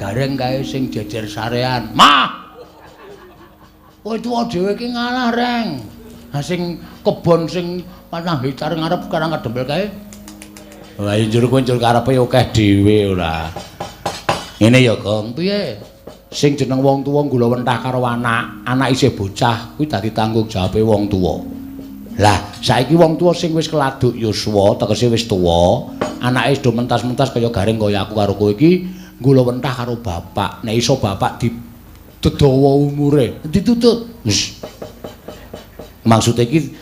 Gareng kae sing jejer sarean. Mah. Kowe tuwa dhewe iki ngalah, Reng. Ha sing kebon sing 4 hektar ngarep karang kadempel kae. Lah njur kowe njur karepe akeh dhewe ora. Ngene ya, Gong. Piye? Sing jeneng wong tuwa nggula wentah karo anak, anak isih bocah kuwi dadi tanggung jawabe wong tuwa. Lah, saiki wong tuwa sing wis keladuk yuswa, tegese wis tuwa, anake wis do mentas-mentas kaya garing kaya aku karo kowe iki nggula wentah karo bapak. Nek iso bapak di dedawa umure, ditutut. Wis. Maksude iki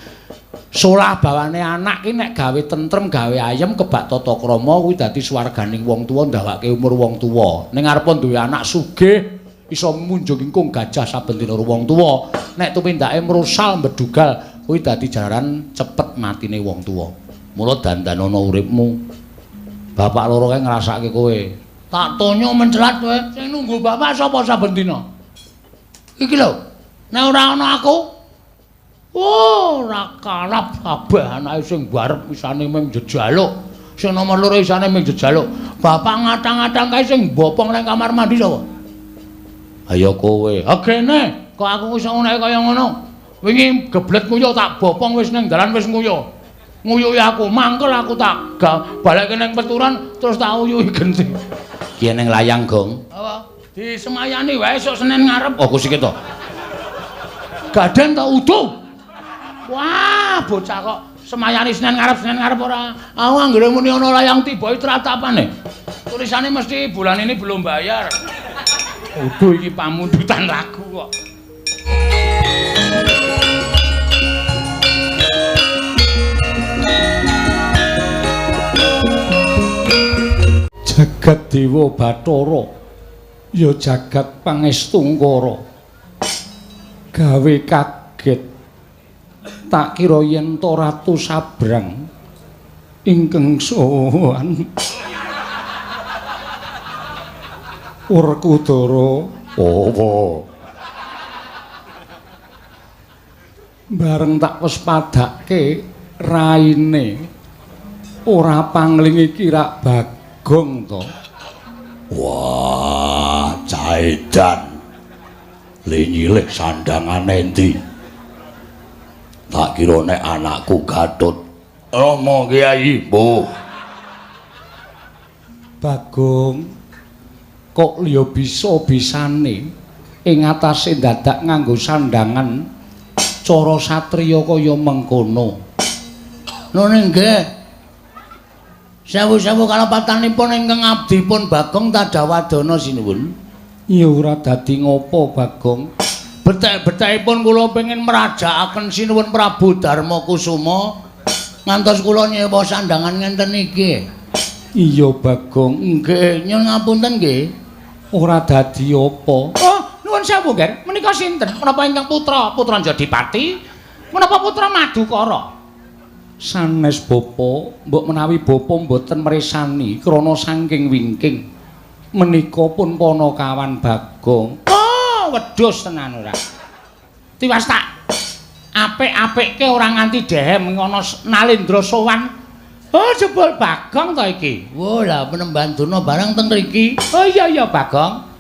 solah bawane anak ki nek gawe tentrem, gawe ayem, kebak tata krama kuwi dadi swarganing wong tuwa, ndawake umur wong tuwa. Ning arepa duwe anak sugih iso munjung ingkung gajah saben dina wong tuwa. Nek tumindake mrosal mbedugal kuwi dadi jalaran cepet matine wong tuwa. Mula dandanono uripmu. Bapak loro kae ngrasake kowe. Tak tonyo mencelat kowe. Sing nunggu bapak sapa saben dina? Iki lho, nek ora ana aku, oh, ora kalap kabeh anake sing barep isane mung jejaluk. Sing nomor loro isane mung jejaluk. Bapak ngatang-ngatang kae sing bopong nang kamar mandi sapa? Ayo kowe. Ha kene, kok aku iso ngene kaya ngono. Wingi geblet nguyuh tak bopong wis ning dalan wis nguyuh. Nguyuhi aku, mangkel aku tak balekke ning peturan terus tak uyuhi genti. Ki ning layang, Gong. Apa? Disemayani wae esuk Senin ngarep. Oh, kusike to. Gaden ta udu. Wah, bocah kok semayani Senin ngarep ora. Aku anggere muni ana layang tiba tratapane. Tulisane mesti bulan ini belum bayar. Udu iki pamundutan lagu kok. Jagat Dewa Bathara ya jagat pangestungkara. Gawe kaget tak kira yen to Ratu Sabrang ingkang sowan Werkudara. Apa? Bareng tak wespadake raine ora pangling iki rak Bagong to. Wah, caedan. Le nyilih sandangane endi? Tak kira nek anakku Gatut. Rama Kyai, mbuh. Bagong kok liya bisa-bisane ing atase dadak nganggo sandangan cara satriya kaya mengkono. Nun nggih. Sewu-sewu kalepatanipun ingkang abdipun Bagong tadawadana sinuwun. Ya ora dadi ngopo, Bagong. Betek-betekipun kula pengin mrajakaken sinuwun Prabu Darma Kusuma ngantos kula nyewa sandangan ngenten iki. Iya, Bagong. Nggih, nyuwun ngapunten nggih. Ora dadi apa. Oh, nuwun sewu, Nger. Menika sinten? Menapa ingkang putra, putra Jodipati? Menapa putra Madukara? Sanes bapa, mbok menawi bapa mboten mresani krana saking wingking. Menika pun panakawan Bagong. Oh, wedhus tenan ora. Tiwas tak apik-apikke ora nganti dehem ngono Nalendra sowan. Oh, jebul Bagong to iki. Wah, lah penemban duna barang teng mriki. Oh iya iya Bagong.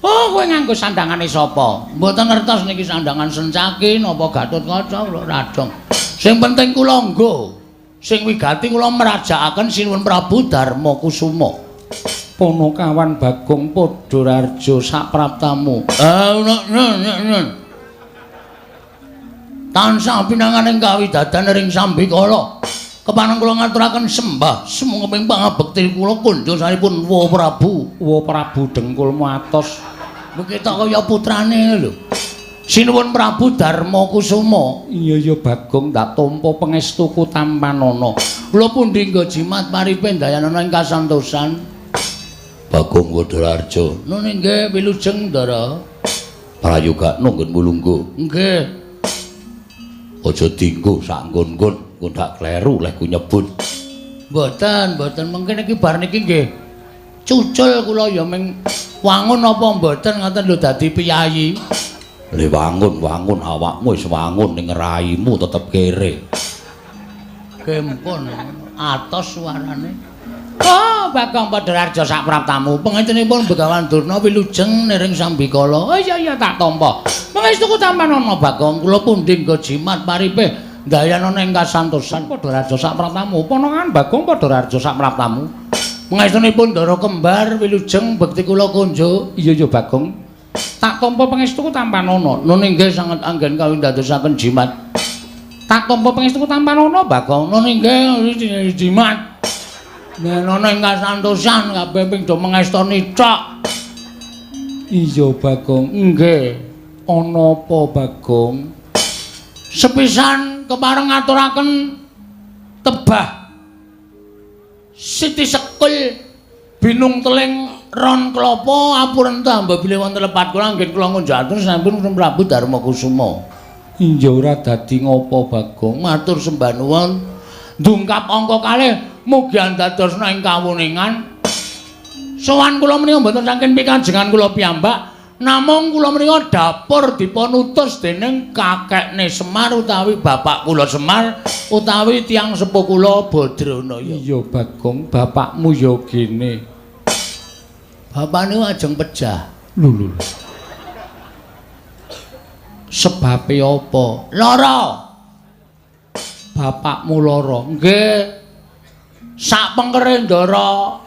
Oh, kowe nganggo sandangane sapa? Mboten ngertos niki sandangan Sencaki napa Gatotkaca kula radong. Sing penting kula nggo. Sing wigati kula mrajakaken Sinuwun Prabu Darma Kusuma. Panakawan Bagong padha rarja sapraptamu. Tansah pinanganing kawidadan ring sambikala. Kepaneng kula ngaturaken sembah sumangga pangabekti kula kunjosaripun Wa Prabu. Wa Prabu dengkulmu atos. Begitu kaya putrane lho. Sinuwun Prabu Darma Kusuma. Iya iya Bagong, tak tampa pangestuku tampanana. Kula pundi nggo jimat paripe ndayanana ing kasantosan. Bagong Wadararja. Nun nggih wilujeng Ndara. Prayogakno nggon mulungguh. Nggih. Aja dinggo sak nggon-nggon, engko ndak kleru leh ku nyebut. Mboten, mboten mungkin iki bar niki nggih. Cucul kula ya ming wangun apa mboten ngoten lho dadi piyayi. Le wangun-wangun awakmu wis wangun ning raimu tetep kere. Gempon atos suarane. Oh, Bagong Padhararja sapraptamu. Pangestunipun Begawan Durna wilujeng niring sambikala. Oh iya iya tak tampa. Pangestuku tampanana Bagong, kula pundi nggo jimat paripih ndayanana ing kasantosan Padhararja sapraptamu. Ponokan Bagong Padhararja sapraptamu. Pangestunipun Ndara Kembar wilujeng bekti kula kunjuk. Iya iya Bagong. Tak tampa pangestuku tampanana. Nun inggih sanget anggen kawindadosaken jimat. Tak tampa pangestuku tampanana Bagong. Nun inggih jimat. Nenono ing kasantosan kabeh ping do mengestoni tok. Iya Bagong, nggih. Ana apa Bagong? Sepisan kepareng ngaturaken tebah Siti Sekul binung teling ron klapa apurenta mbok bilih wonten lepat kula anggen kula ngunjukaken sampun Prabu Darmakusuma. Iya ora dadi ngopo Bagong, matur sembah nuwun. Ndungkap angka kalih mugi andadosna ing kawuningan. Sowan kula menika mboten saking pikajengan kula piyambak, namung kula menika dapur dipun utus dening kakekne Semar utawi bapak kula Semar utawi tiyang sepuh kula Badranaya. Iya Bagong, bapakmu ya gene. Bapak niku ajeng pejah. Lho lho. Sebabe apa? Lara. Bapakmu lara. Nggih. Sak pengkere Ndara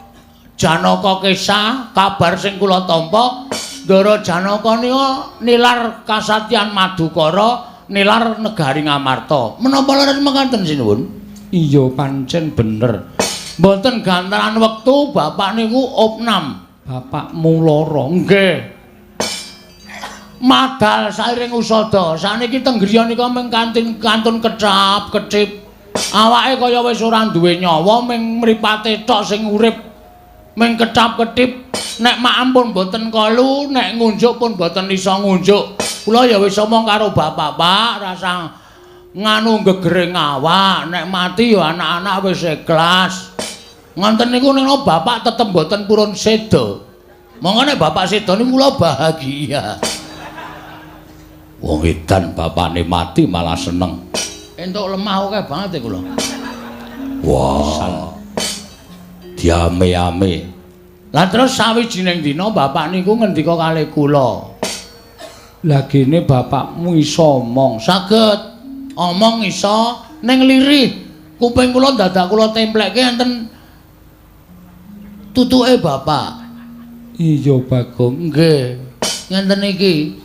Janaka kesah, kabar sing kula tampa, Ndara Janaka nika nilar kasatyan Madukara, nilar negari Ngamarta. Menapa leres mekaten sinuwun? Iya pancen bener. Mboten gantaran wektu bapak niku opnam. Bapakmu lara. Nggih. Madal sairing usada. Saniki teng griya nika mung kantun kecap kecip. Awake kaya wis ora duwe nyawa, mung mripate tok sing urip. Mung kecap-ketip. Nek maem pun mboten kolu, nek ngunjuk pun mboten iso ngunjuk. Kula ya wis omong karo bapak, Pak, rasa nganu gegering awak, nek mati ya anak-anak wis ikhlas. Ngoten niku nek bapak tetep mboten purun seda. Monggo nek bapak seda niku kula bahagia. Wong edan bapakne mati malah seneng. Entuk lemah akeh banget e kula. Wah. Diame-ame. Lah terus sawijining dina bapak niku ngendika kalih kula. Lah gene bapakmu iso omong. Saged. Omong iso ning lirih. Kuping kula dadak kula templekke enten tutuke bapak. Iya Bagong. Nggih. Ngenten iki.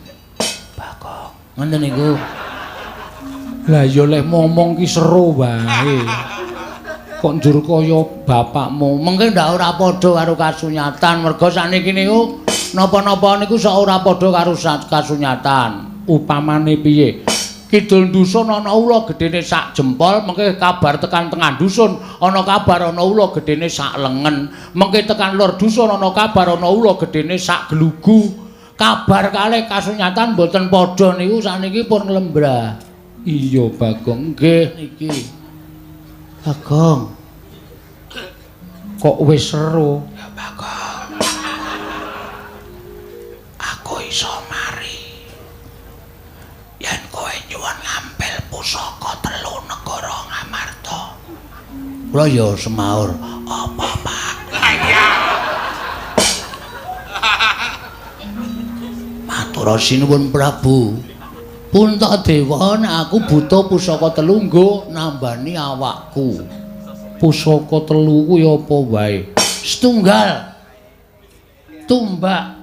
Bagong. Ngenten niku. Lah ya leh momong ki seru wae. Kok njur kaya bapakmu. Mengke ndak ora padha karo kasunyatan, merga sakniki niku napa-napa niku sok ora padha karo kasunyatan. Upamane piye? Kidul dusun ana ula gedene sak jempol, mengke kabar tekan tengah dusun ana kabar ana ula gedene sak lengen, mengke tekan lor dusun ana kabar ana ula gedene sak glugu. Kabar kalih kasunyatan mboten padha niku sakniki pun nglembrah. Iya Bagong. Nggih niki. Bagong. Kok wis seru? Ya Bagong. Aku iso mari. Yen kowe nyuwun ngampil pusaka telu negara Ngamarta. Kula ya semaur. Apa, Pak? Matur sinuwun Prabu. Puntadewa nek aku butuh pusaka telu nggo nambani awakku. Pusaka telu kuwi apa wae? Setunggal. Tumbak.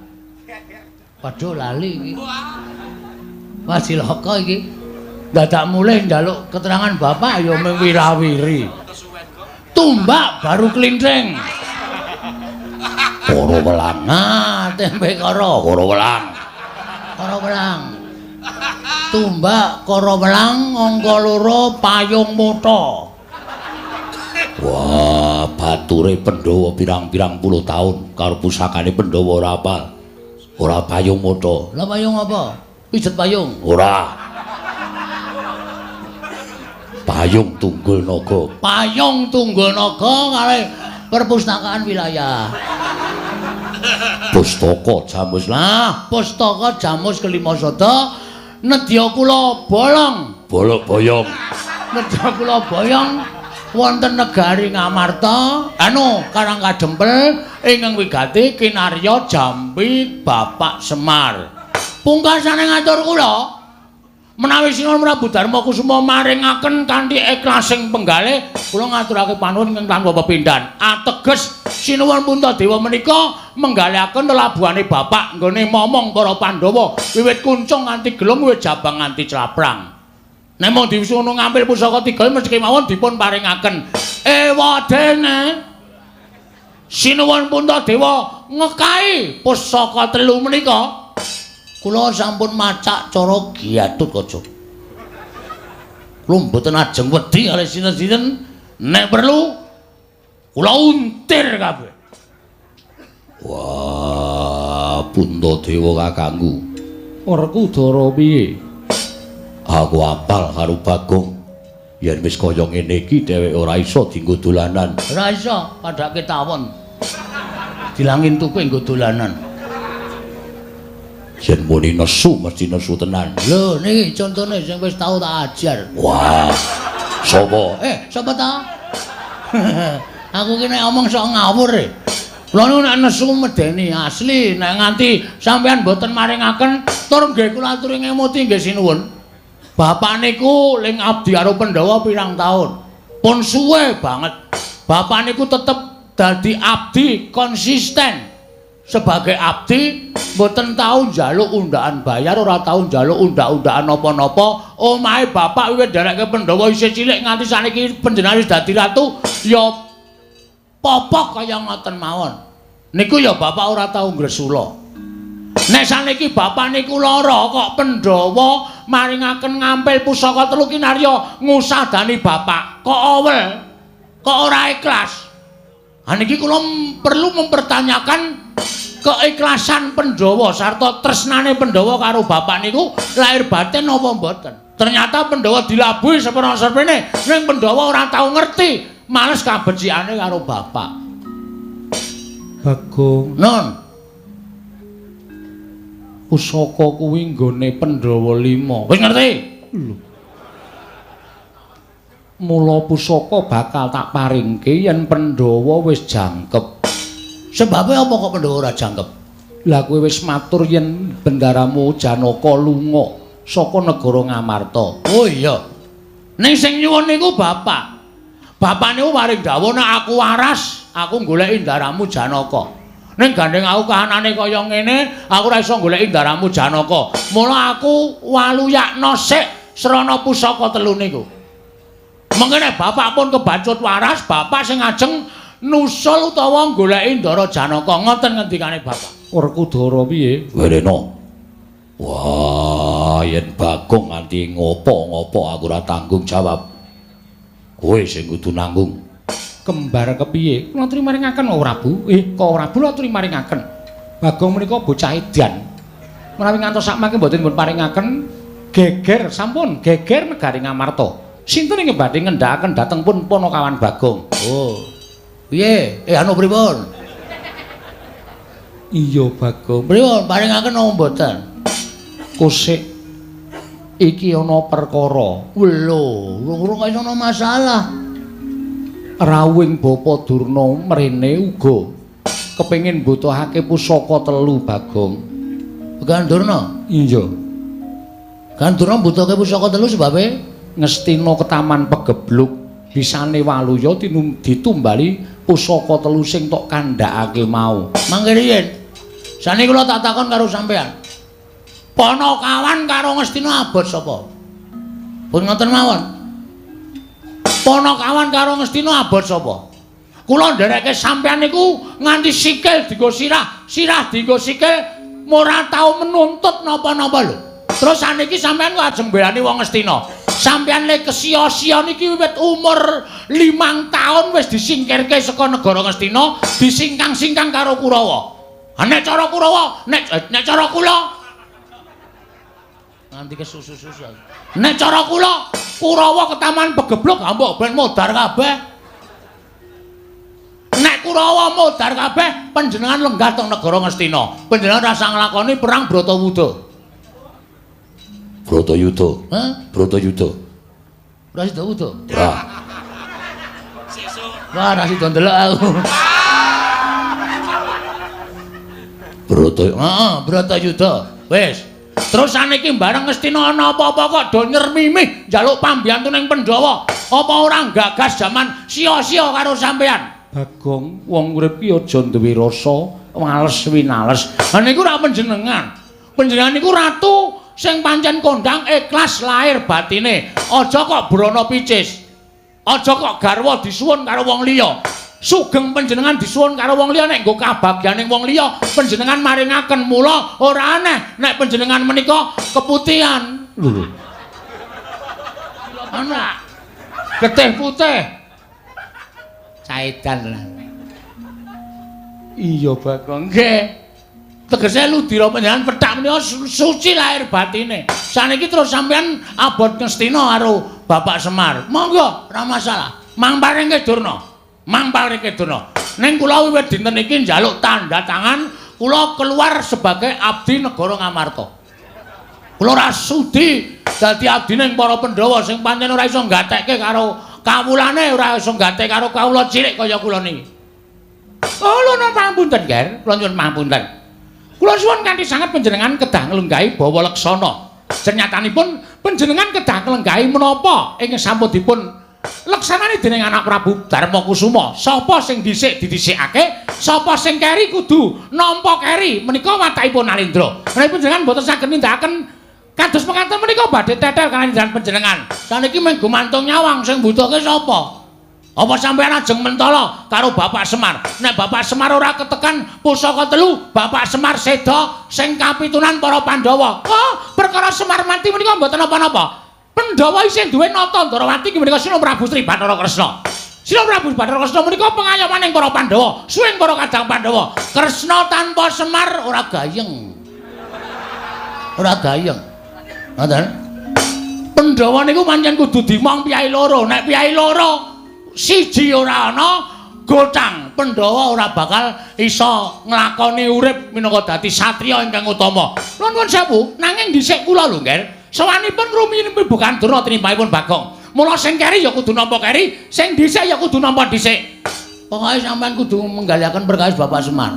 Waduh lali iki. Wah cilaka iki. Dadak mulih njaluk keterangan bapak ya mung wirawiri. Tumbak baru klinthing. Koro welang. Nah, tempe koro, koro welang. Koro welang. Tumbak koro welang angka loro payung mata. Wah, bature Pandhawa pirang-pirang puluh tahun karo pusakane Pandhawa ora apal. Ora payung mata. Lah payung apa? Pijet payung? Ora. Payung Tunggul Naga. Payung Tunggul Naga kalih perpustakaan wilayah. Pustaka Jamus. Lah, pustaka Jamus kelima sada nedya kula bolong. Bolok boyong. Nedya kula boyong. Wonten negari Ngamarta, anu Karang Kadempel ingkang wigati kinarya Jampi Bapak Semar. Pungkasane ngatur kula, menawi Sinuwun Prabu Darma Kusuma maringaken kanthi ikhlasing penggalih, kula ngaturake panuwun ingkang tanpa pepindhan. Ateges Sinuwun Puntadewa menika menggalihaken lelabuhane bapak nggone momong para Pandhawa wiwit kuncung nganti gelung, wiwit jabang nganti claprang. Nek mung diwisuno ngampil pusaka tiga mesti kemawon dipun paringaken. Ewadene Sinuwun Puntadewa ngekai pusaka telu menika, kula sampun macak cara Gatotkaca. Kula mboten ajeng wedi kalih sinten-sinten, nek perlu kula untir kabeh. Wah, Puntadewa kakangku. Werkudara piye? Aku apal karo Bagong. Yen wis kaya ngene iki dheweke ora iso dienggo dolanan. Ora iso, padhake tawon. Dilangin tuku nggo dolanan. Yen muni nesu mesti nesu tenan. Lho niki contone sing wis tau tak ajar. Wah. Sapa? Sapa ta? Aku ki nek omong sok ngawur e. Kula niku nek nesu medeni asli, nek nganti sampean mboten maringaken tur nggih kula aturi ngemuti nggih sinuwun. Bapak niku ling abdi karo Pandhawa pirang taun. Pun suwe banget. Bapak niku tetep dadi abdi konsisten. Sebagai abdi mboten tau njaluk undaan bayar, ora tau njaluk undak-undakan napa-napa. Omahe bapak wiwit nderekke Pandhawa isih cilik nganti saniki panjenengan wis dadi ratu ya popok kaya ngoten mawon. Niku ya bapak ora tau ngresula. Nek saniki bapak niku lara kok Pandhawa maringaken ngampil pusaka telu kinarya ngusadani bapak kok awel, kok ora ikhlas. Ha niki kula perlu mempertanyakan keikhlasan Pandhawa sarta tresnane Pandhawa karo bapak niku lahir batin apa mboten. Ternyata Pandhawa dilabuhi seprana-seprene, ning Pandhawa ora tau ngerti, males kabecikane karo bapak. Bagong. Nun. Pusaka kuwi nggone Pandhawa 5. Wis ngerti? Lho. Mula pusaka bakal tak paringke yen Pandhawa wis jangkep. Sebabe apa kok Pandhawa ora jangkep? Lah kowe wis matur yen bendaramu Janaka lunga saka negara Ngamarta. Oh iya. Ning sing nyuwun niku bapak. Bapak niku paring dawuh nek aku waras, aku goleki ndaramu Janaka. Ning gandeng aku kahanane kaya ngene, aku ora iso goleki ndaramu Janaka. Mula aku waluyakna sik srana pusaka telu niku. Mengkene bapak pun kebacut waras, bapak sing ajeng nusul utawa goleki ndara Janaka. Ngoten ngendikane bapak. Werkudara piye? Werena. Wah, yen Bagong nganti ngopo-ngopo aku ora tanggung jawab. Kowe sing kudu nanggung. Kembar kepiye? Kula aturi maringaken kok Prabu. Kok Prabu kula aturi maringaken. Bagong menika bocah edan. Menawi ngantos sakmangke mboten dipun paringaken geger sampun geger negari Ngamarta. Sinten ingkang badhe ngendhakaken dhateng pun Panakawan Bagong? Oh. Piye? Anu pripun? Iya Bagong. Pripun paringaken napa mboten? Kusik iki ana perkara. Lho, urung kaya ana masalah. Rawuhing Bapa Durna mrene uga kepengin mbutuhake pusaka telu Bagong. Began Durna? Iya. Began Durna mbutuhake pusaka telu sebabe Ngastina ketaman pegebluk bisane waluya ditumbali pusaka telu sing tok kandhakake mau. Mangke riyin. Saniki kula tak takon karo sampean. Panakawan karo Ngastina abot sapa? Pun ngoten mawon. Panakawan karo Ngastina abot sapa? Kula nderekke sampean niku nganti sikil dienggo sirah, sirah dienggo sikil, ora tau menuntut napa-napa lho. Terus saniki sampean kok ajeng mbelani wong Ngastina. Sampean le kesia-sia niki wiwit umur 5 taun wis disingkirke saka negara Ngastina, disingkang-singkang karo Kurawa. Ha nek cara Kurawa, nek cara kula nganti kesusu-susu. Nek cara kula, Kurawa ketaman pegebluk mbok ben modar kabeh. Nek Kurawa modar kabeh, panjenengan lenggah teng negara Ngastina. Panjenengan rasa nglakoni perang Bratawuda. Bratayuda. Hah? Bratayuda. Ora sida wuda. Ora. Wah, ra sida ndelok aku. Brata, heeh, Bratayuda. Wis. Terus saniki bareng Ngastina ana apa-apa kok do nyermimih njaluk pambiyantu ning Pandhawa. Apa ora gagas jaman sia-sia karo sampean? Bagong, wong urip ki aja duwe rasa wales winales. Ha niku ora panjenengan. Panjenengan niku ratu sing pancen kondang ikhlas lahir batine. Aja kok brana picis. Aja kok garwa disuwun karo wong liya. Sugeng panjenengan disuwun karo wong liya nek nggo kabagyaning wong liya panjenengan maringaken. Mula ora aneh nek panjenengan menika keputihan. Lho. Ana getih putih. Caedan lah. Iya Bagong. Nggih. Tegese ludira panjenengan pethak menika suci lahir batine. Saniki terus sampean abot Ngastina karo Bapak Semar. Monggo, ora masalah. Mang paringke Durna. Mang paringke Durna. Ning kula wiwit dinten iki njaluk tanda tangan kula keluar sebagai abdi negara Ngamarta. Kula ora sudi dadi abdine para Pandhawa sing pancen ora iso nggatekke karo kawulane, ora iso nggatekke karo kawula cilik kaya kula niki. Oh, lho pangapunten, Ger. Kula nyuwun pangapunten. Kula suwun kanthi sanget panjenengan kedah nglenggahi bawa leksana. Senyatanipun panjenengan kedah nglenggahi menapa ing sampun dipun leksanane dening anak Prabu Darma Kusuma. Sapa sing dhisik didhisikake, sapa sing keri kudu nampa keri. Menika watakipun Nalendra. Menawi panjenengan mboten saged nindakaken kados mekaten menika badhe tetel kaliyan panjenengan. Saniki mung gumantung nyawang sing mbutuhke sapa? Apa sampeyan ajeng mentala karo Bapak Semar? Nek Bapak Semar ora ketekan pusaka telu, Bapak Semar seda sing kapitunan para Pandhawa. Oh, perkara Semar mati menika mboten napa-napa. Pandhawa isih duwe Nata Ndrawati inggih menika Sina Prabu Sri Bathara Kresna. Sina Prabu Bathara Kresna menika pengayomaning para Pandhawa, suwing para kadang Pandhawa. Kresna tanpa Semar ora gayeng. Ora gayeng. Ngoten. Pandhawa niku pancen kudu dimong piyai loro. Nek piyai loro siji ora ana gotang, Pandhawa ora bakal iso nglakoni urip minangka dadi satriya ingkang utama. Nuwun sewu, nanging dhisik kula lho, Nger. Sowanipun rumiyin bukan Durna tinimbangipun Bagong. Mula sing keri ya kudu nampa keri, sing dhisik ya kudu nampa dhisik. Pokoke sampean kudu menggaliaken perkawis Bapak Semar.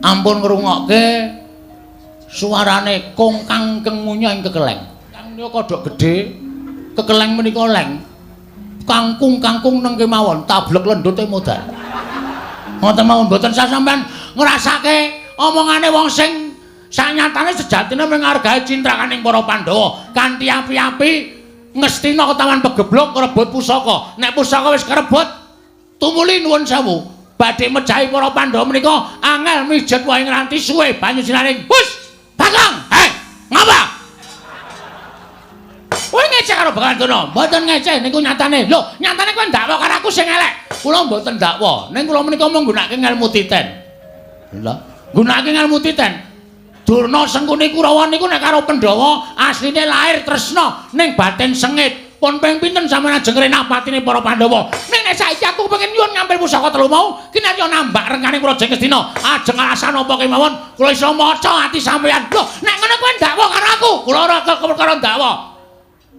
Ampun ngrungokke suarane kongkang kengunya ing kekeleng. Kang menika kodhok gedhe, kekeleng menika leng. Kangkung-kangkung neng kemawon, tablek lendute modal. Ngoten mawon mboten sah sampean ngrasake omongane wong sing sanyatane sejatine menghargai cintrakaning para Pandhawa kanthi api-api Ngastina ketawan pegeblok ngrebut pusaka. Nek pusaka wis kerebut, tumuli nuwun sewu badhe mejahi para Pandhawa menika angel mijet wae ngranti suwe banyu sinaring. Hus, Bagong, hei, ngapa? Kowe ngecek karo Begawan Durna? Mboten ngecek niku nyatane. Lho, nyatane kowe ndakwa karo aku sing elek. Kula mboten ndakwa. Ning kula menika menggunakake ngelmu titen. Lha, nggunakake ngelmu titen. Durna Sengkuni Kurawa niku nek karo Pandhawa asline lahir tresna ning batin sengit. Pun ping pinten sampeyan ajeng ngrenah patine para Pandhawa. Ning nek saiki aku kepengin nyuwun ngambil pusaka telu mau, kinarya nambak rengkaning Praja Ngastina. Ajeng alasan apa kemawon kula iso maca ati sampeyan. Lho, nek ngono kowe ndakwa karo aku. Kula ora perkara ndakwa.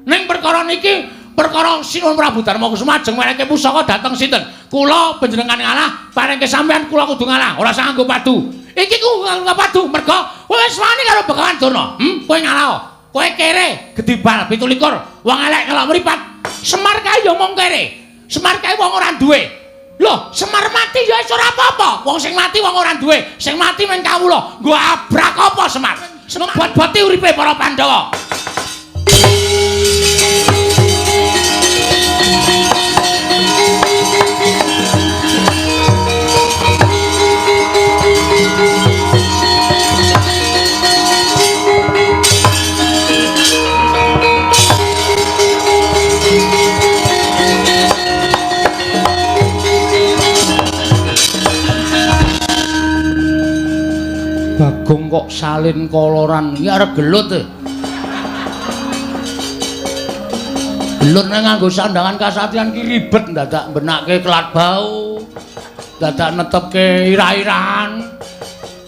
Ning perkara niki perkara Sinuwun Prabu Darma Kusuma ajeng wereke pusaka dhateng sinten? Kula panjenengan ngalah, parengke sampeyan kula kudu ngalah, ora usah nganggo padu. Iki ku nganggo padu mergo kowe wis wani karo Begawan Durna. Kowe ngalah. Kowe kere gedibal 27, wong elek ngelok mripat. Semar kae ya mung kere. Semar kae wong ora duwe. Lho, Semar mati ya wis ora apa-apa. Wong sing mati wong ora duwe, sing mati mung kawula. Nggo abrak apa Semar? Ngebot-boti uripe para Pandhawa. Bagong kok salin koloran iki arep gelut e. Gelut nek nganggo sandangan kasatriyan ki ribet ndadak mbenakke kelat bau, ndadak netepke ira-irahan.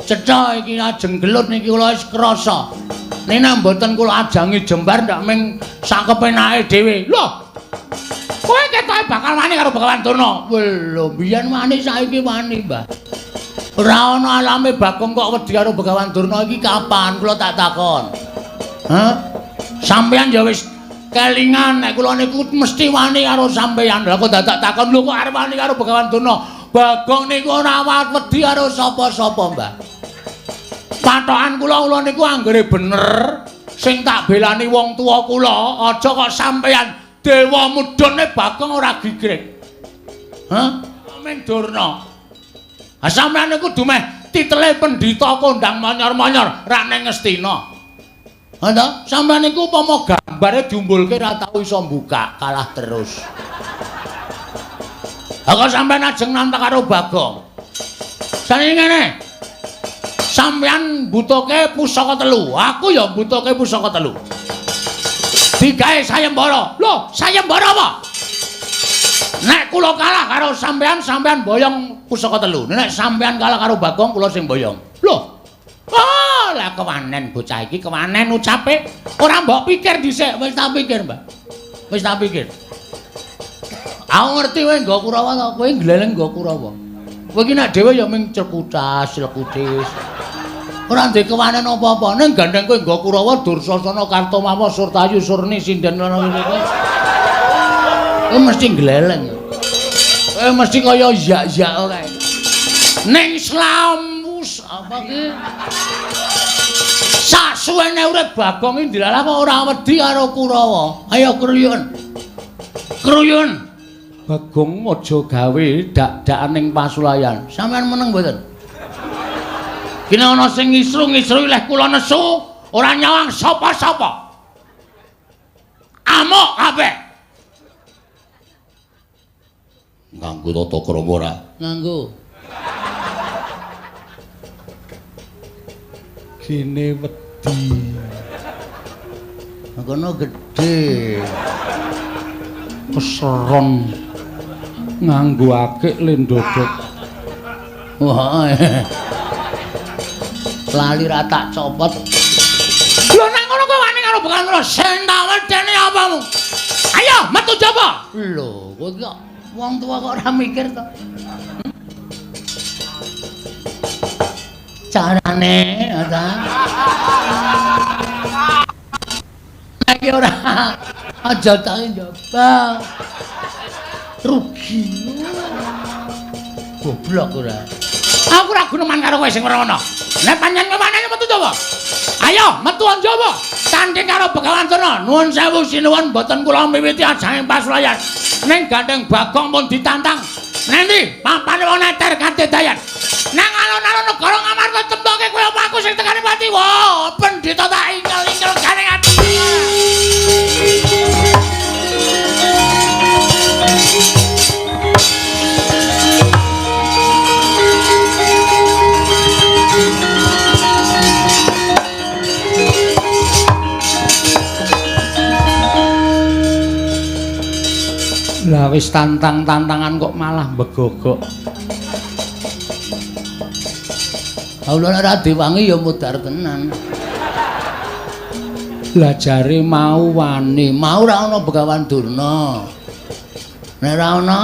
Cetha iki ajeng gelut niki kula wis krasa. Nek mboten kula ajangi jembar ndak ming sak kepenake dhewe. Lho. Kowe ketoke bakal wani karo Begawan Durna. Lho, biyen wani saiki wani, Mbah. Ora ana alame Bagong kok wedi karo Begawan Durna iki kapan? Kula tak takon. Hah? Sampeyan ya wis kelingan nek kula niku mesti wani karo sampeyan. Lah kok dadak takon lho kok arep wani karo Begawan Durna? Bagong niku ora wedi karo sapa-sapa, Mbah. Patokan kula niku anggere bener sing tak belani wong tuwa kula, aja kok sampeyan dewa mudhune Bagong ora gigrik. Hah? Ming Durna. Ha sampeyan niku dumeh titele pendhita kondang monyor-monyor rak ning Ngastina. Ha ta? Sampeyan niku upama gambare diumbulke ora tau iso mbuka, kalah terus. Ha kok sampeyan ajeng nantang karo Bagong. Saniki ngene. Sampeyan mbutuhke pusaka telu, aku ya mbutuhke pusaka telu. Digawe sayembara. Lho, sayembara apa? Nek kula kalah karo sampeyan, sampeyan boyong pusaka telu. Nek sampeyan kalah karo Bagong, kula sing boyong. Lho. Oh, lah kewanen bocah iki, kewanen ucape. Ora mbok pikir dhisik, wis tak pikir, Mbah. Wis tak pikir. Aku ngerti kowe nggo Kurawa to, kowe gleleng nggo Kurawa. Kowe iki nek dhewe ya ming cekutas, lekutis. Ora ndek kewanen apa-apa, ning gandeng kowe nggo Kurawa, Dursasana, Kartomawa, Surtayu, Surni, Sinden ngono kuwi. Kowe mesti gleleng. Kowe mesti kaya yak-yak kae. Ning slamus apa ki? Sasuwene urip Bagong iki ndilalah kok ora wedi karo Kurawa. Ayo kruyun. Kruyun. Bagong aja gawe dak-dakan ning pasulayan. Sampeyan meneng mboten? Kene ana sing ngisru-ngisru leh kula nesu, ora nyawang sapa-sapa. Amuk kabeh. Nganggo tata krama ora? Nganggo. Gene wedi. Kono gedhe. Keseron. Nganggo akik le ndodok. Wah. Lali ra tak copot. Lho nang ngono kowe wani karo Begawan Durna, sing tak wedeni apamu? Ayo metu jaba. Lho, kowe kok wong tuwa kok ora mikir to? Carane ta. Iki ora aja tak njaba. Rugi. Goblok ora. Aku ora guneman karo kowe sing ora ono. Nek pancen kewanane metu jaba. Ayo metu njaba. Tanding karo Begawan Durna. Nuwun sewu sinuwun mboten kula miwiti ajang pasulayan. Ning gandeng Bagong pun ditantang. Nendi papane wong neter kadedayan. Nang alun-alun negara Ngamarta temtoke kowe apa aku sing tekane pati. Wah, pendhita tak ingel-ingel gandeng ati. Lah wis tantang-tantangan kok malah begogok. Kula ora diwangi ya mudhar tenan. Lah jare mau wani, mau ora ana Begawan Durna. Nek ora ana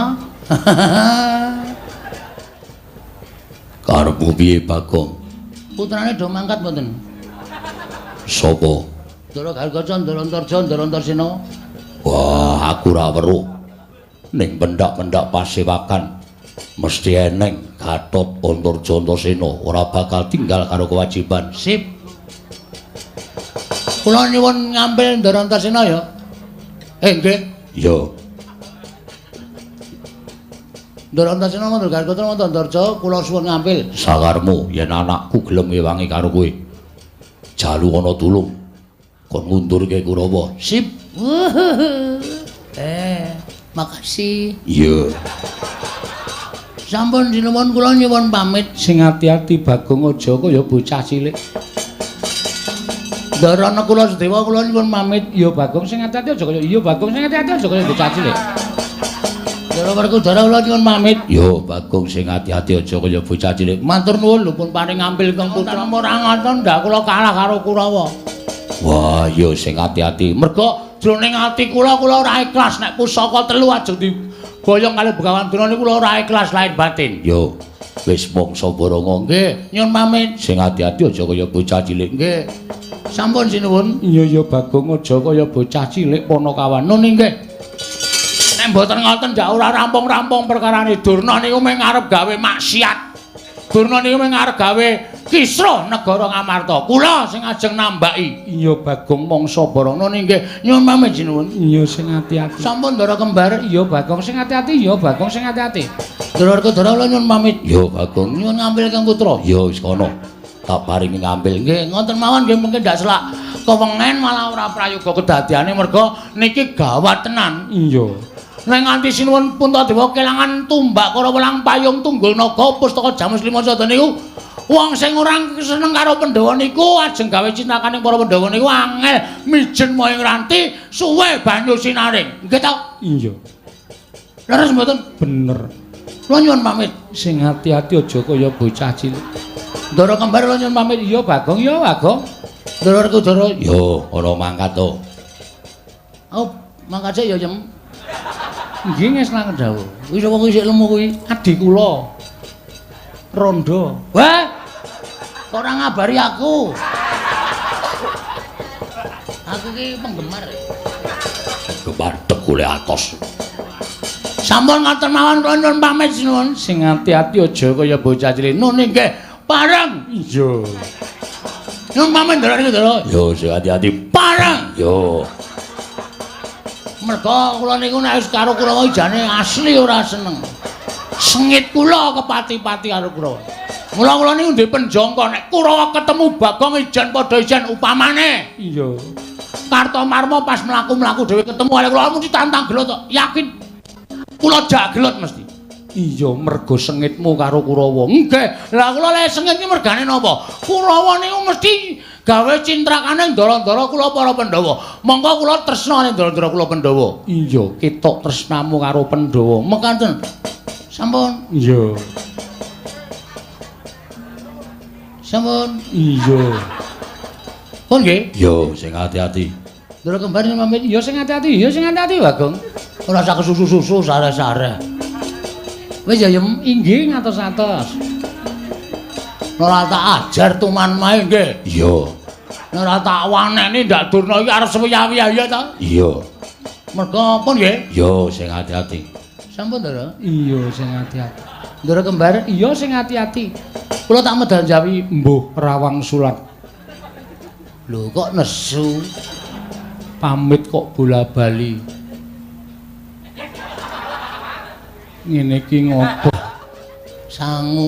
karepmu piye Bagong? Putrane do mangkat mboten? Sapa? Ndara Gargaca, Ndara Antarja, Ndara Antarsena. Wah, aku ora weruh. Ning pendak-pendak pasewakan mesti eneng Gatot Antarja Antasena ora bakal tinggal karo kewajiban. Sip. Kula nyuwun ngambil Ndara Antasena ya. Nggih. Ya. Ndara Antasena Ndara Gargaca Ndara Antarja kula suwun ngambil. Sakarmu yen anakku gelem ngewangi karo kowe. Jalu ana tulung kon ngundurke Kurawa. Sip. Makasih. Iya. Sampun sinuwun kula nyuwun pamit. Sing ati-ati Bagong aja kaya bocah cilik. Ndara Nakula Sadewa kula nyuwun pamit. Iya Bagong sing ati-ati aja kaya iya Bagong sing ati-ati aja kaya bocah cilik. Ndara Werkudara kula nyuwun pamit. Iya Bagong sing ati-ati aja kaya bocah cilik. Matur nuwun lho pun paring ngambil kang putra ora ngoten ndak kula kalah karo Kurawa. Wah iya sing ati-ati. Mergo jroning ati kula kula ora ikhlas nek pusaka telu ajeng di Boyong kali Begawan Durna niku kula ora ikhlas lahir batin. Yo, wis mangsa borongo. Nggih, nyuwun pamit. Sing ati-ati aja kaya bocah cilik. Nggih. Sampun sinuwun. Iya ya Bagong aja kaya bocah cilik Panakawan. Nun nggih. Nek mboten ngoten ndak ora rampung-rampung perkarane. Durna niku mung arep gawe maksiat. Durna niku mung arep gawe kisruh negara Ngamarta. Kula sing ajeng nambaki. Iya Bagong mangsa Barana nggih. Nyuwun pamit sinuwun. Iya sing ati-ati. Sampun Ndara kembar. Iya Bagong sing ati-ati. Iya Bagong sing ati-ati. Ndara Werkudara kula nyuwun pamit. Iya Bagong. Nyuwun ngambil Kang Putra. Iya wis kono. Tak paringi ngambil. Nggih, ngoten mawon nggih mungkin ndak selak kewengen malah ora prayoga kedadiane merga niki gawat tenan. Iya. Nek nganti sinuwun Puntadewa kelangan tumbak Karawa lan payung tunggul naga pustaka Jamus Lima Sada niku wong sing ora seneng karo Pandhawa niku ajeng gawe cintakane para Pandhawa niku angel mijen moyong ranti suwe banyu sinaring. Nggih ta? Iya. Leres mboten? Bener. Kula nyuwun pamit. Sing ati-ati aja kaya bocah cilik. Ndara kembar kula nyuwun pamit. Iya Bagong, iya Bagong. Ndara Werkudara. Yo, ora mangkat to. Oh, mangkat sik ya, Yem. Nggih ngeslaken dawuh. Kuwi sapa kuwi sik lemu kuwi? Adhi kula. Rondo. Wah. Kok ora ngabari aku? Aku ki penggemar. Penggemar tegule atos. Sampun ngoten mawon kula nyuwun pamit sinuwun. Sing ati-ati aja kaya bocah cilik. Nun nggih. Pareng. Iya. Nyuwun pamit Ndara Werkudara. Yo sing ati-ati. Pareng. Yo. Merga kula niku nek wis karo Kurawa jane asli ora seneng. Sengit kula kepati-pati karo Kurawa. Mula kula niku ndek penjangka nek Kurawa ketemu Bagong ijen padha ijen upamane. Iya. Kartomarma pas mlaku-mlaku dhewe ketemu karo kula mesti tantang gelut to. Yakin. Kula jak gelut mesti. Iya, mergo sengitmu karo Kurawa. Nggih. Lah kula lek sengit iki mergane napa? Kurawa niku mesti gawe cintrakane ndara-ndara kula para Pandhawa. Monggo kula tresna ning ndara-ndara kula Pandhawa. Iya, ketok tresnamu karo Pandhawa. Mekaten. Sampun. Iya. Sampun. Iya. Pun nggih. Yo, sing ati-ati. Ndara kembar pamit. Iya sing ati-ati, iya sing ati-ati Bagong. Ora usah kesusu-susu sare-sare. Wis ya Yem, inggih ngatos-atos. Ora tak ajar tuman mae nggih. Iya. Ora tak waneni ndak Durna iki arep sewiya-wiya ya ta? Iya. Merga pun nggih? Yo sing ati-ati. Sampun Ndara. Iya sing ati-ati. Ndara kembar, iya sing ati-ati. Kula tak medal jawi mbuh rawang sulat. Lho kok nesu? Pamit kok bola-bali. Ngene iki ngopo? Sangu.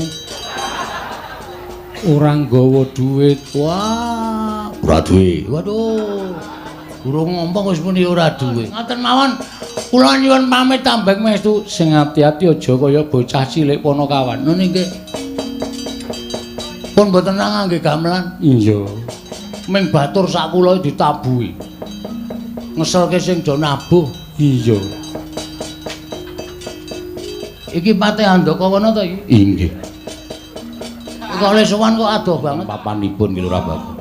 Ora nggawa duit. Wah, ora duwe. Waduh. Durung ngomong wis muni ora duwe. Ngoten mawon. Kula nyuwun pamit tambeng mestu. Sing ati-ati aja kaya bocah cilik Panakawan. Nun nggih. Pun mboten ngangge gamelan. Iya. Ming batur sak kula ditabuhi. Ngeselke sing do nabuh. Iya. Iki Patih Handakawana to iki? Inggih. Kok le sowan kok adoh banget. Papanipun ki Lurah Bagong.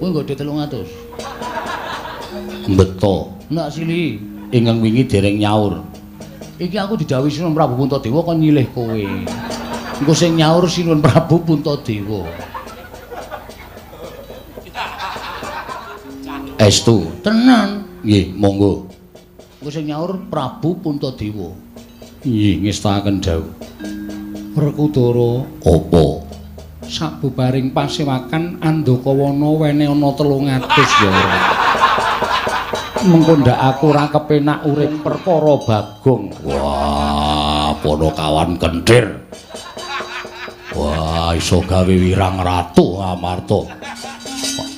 Kuwi nggo 300. Beto. Nak sili ingkang wingi dereng nyaur. Iki aku didhawuhi Sinuwun Prabu Puntadewa kon nyilih kowe. Engko sing nyaur Sinuwun Prabu Puntadewa. Estu. Tenan. Nggih, monggo. Engko sing nyaur Prabu Puntadewa. Nggih, ngestakaken dawuh. Werkudara, apa? Sabubaring pasewakan Andakawana wene ana 300 ya ora. Mengko ndak aku ora kepenak urip perkara Bagong. Wah, Panakawan kenthir. Wah, iso gawe wirang ratu Amarta.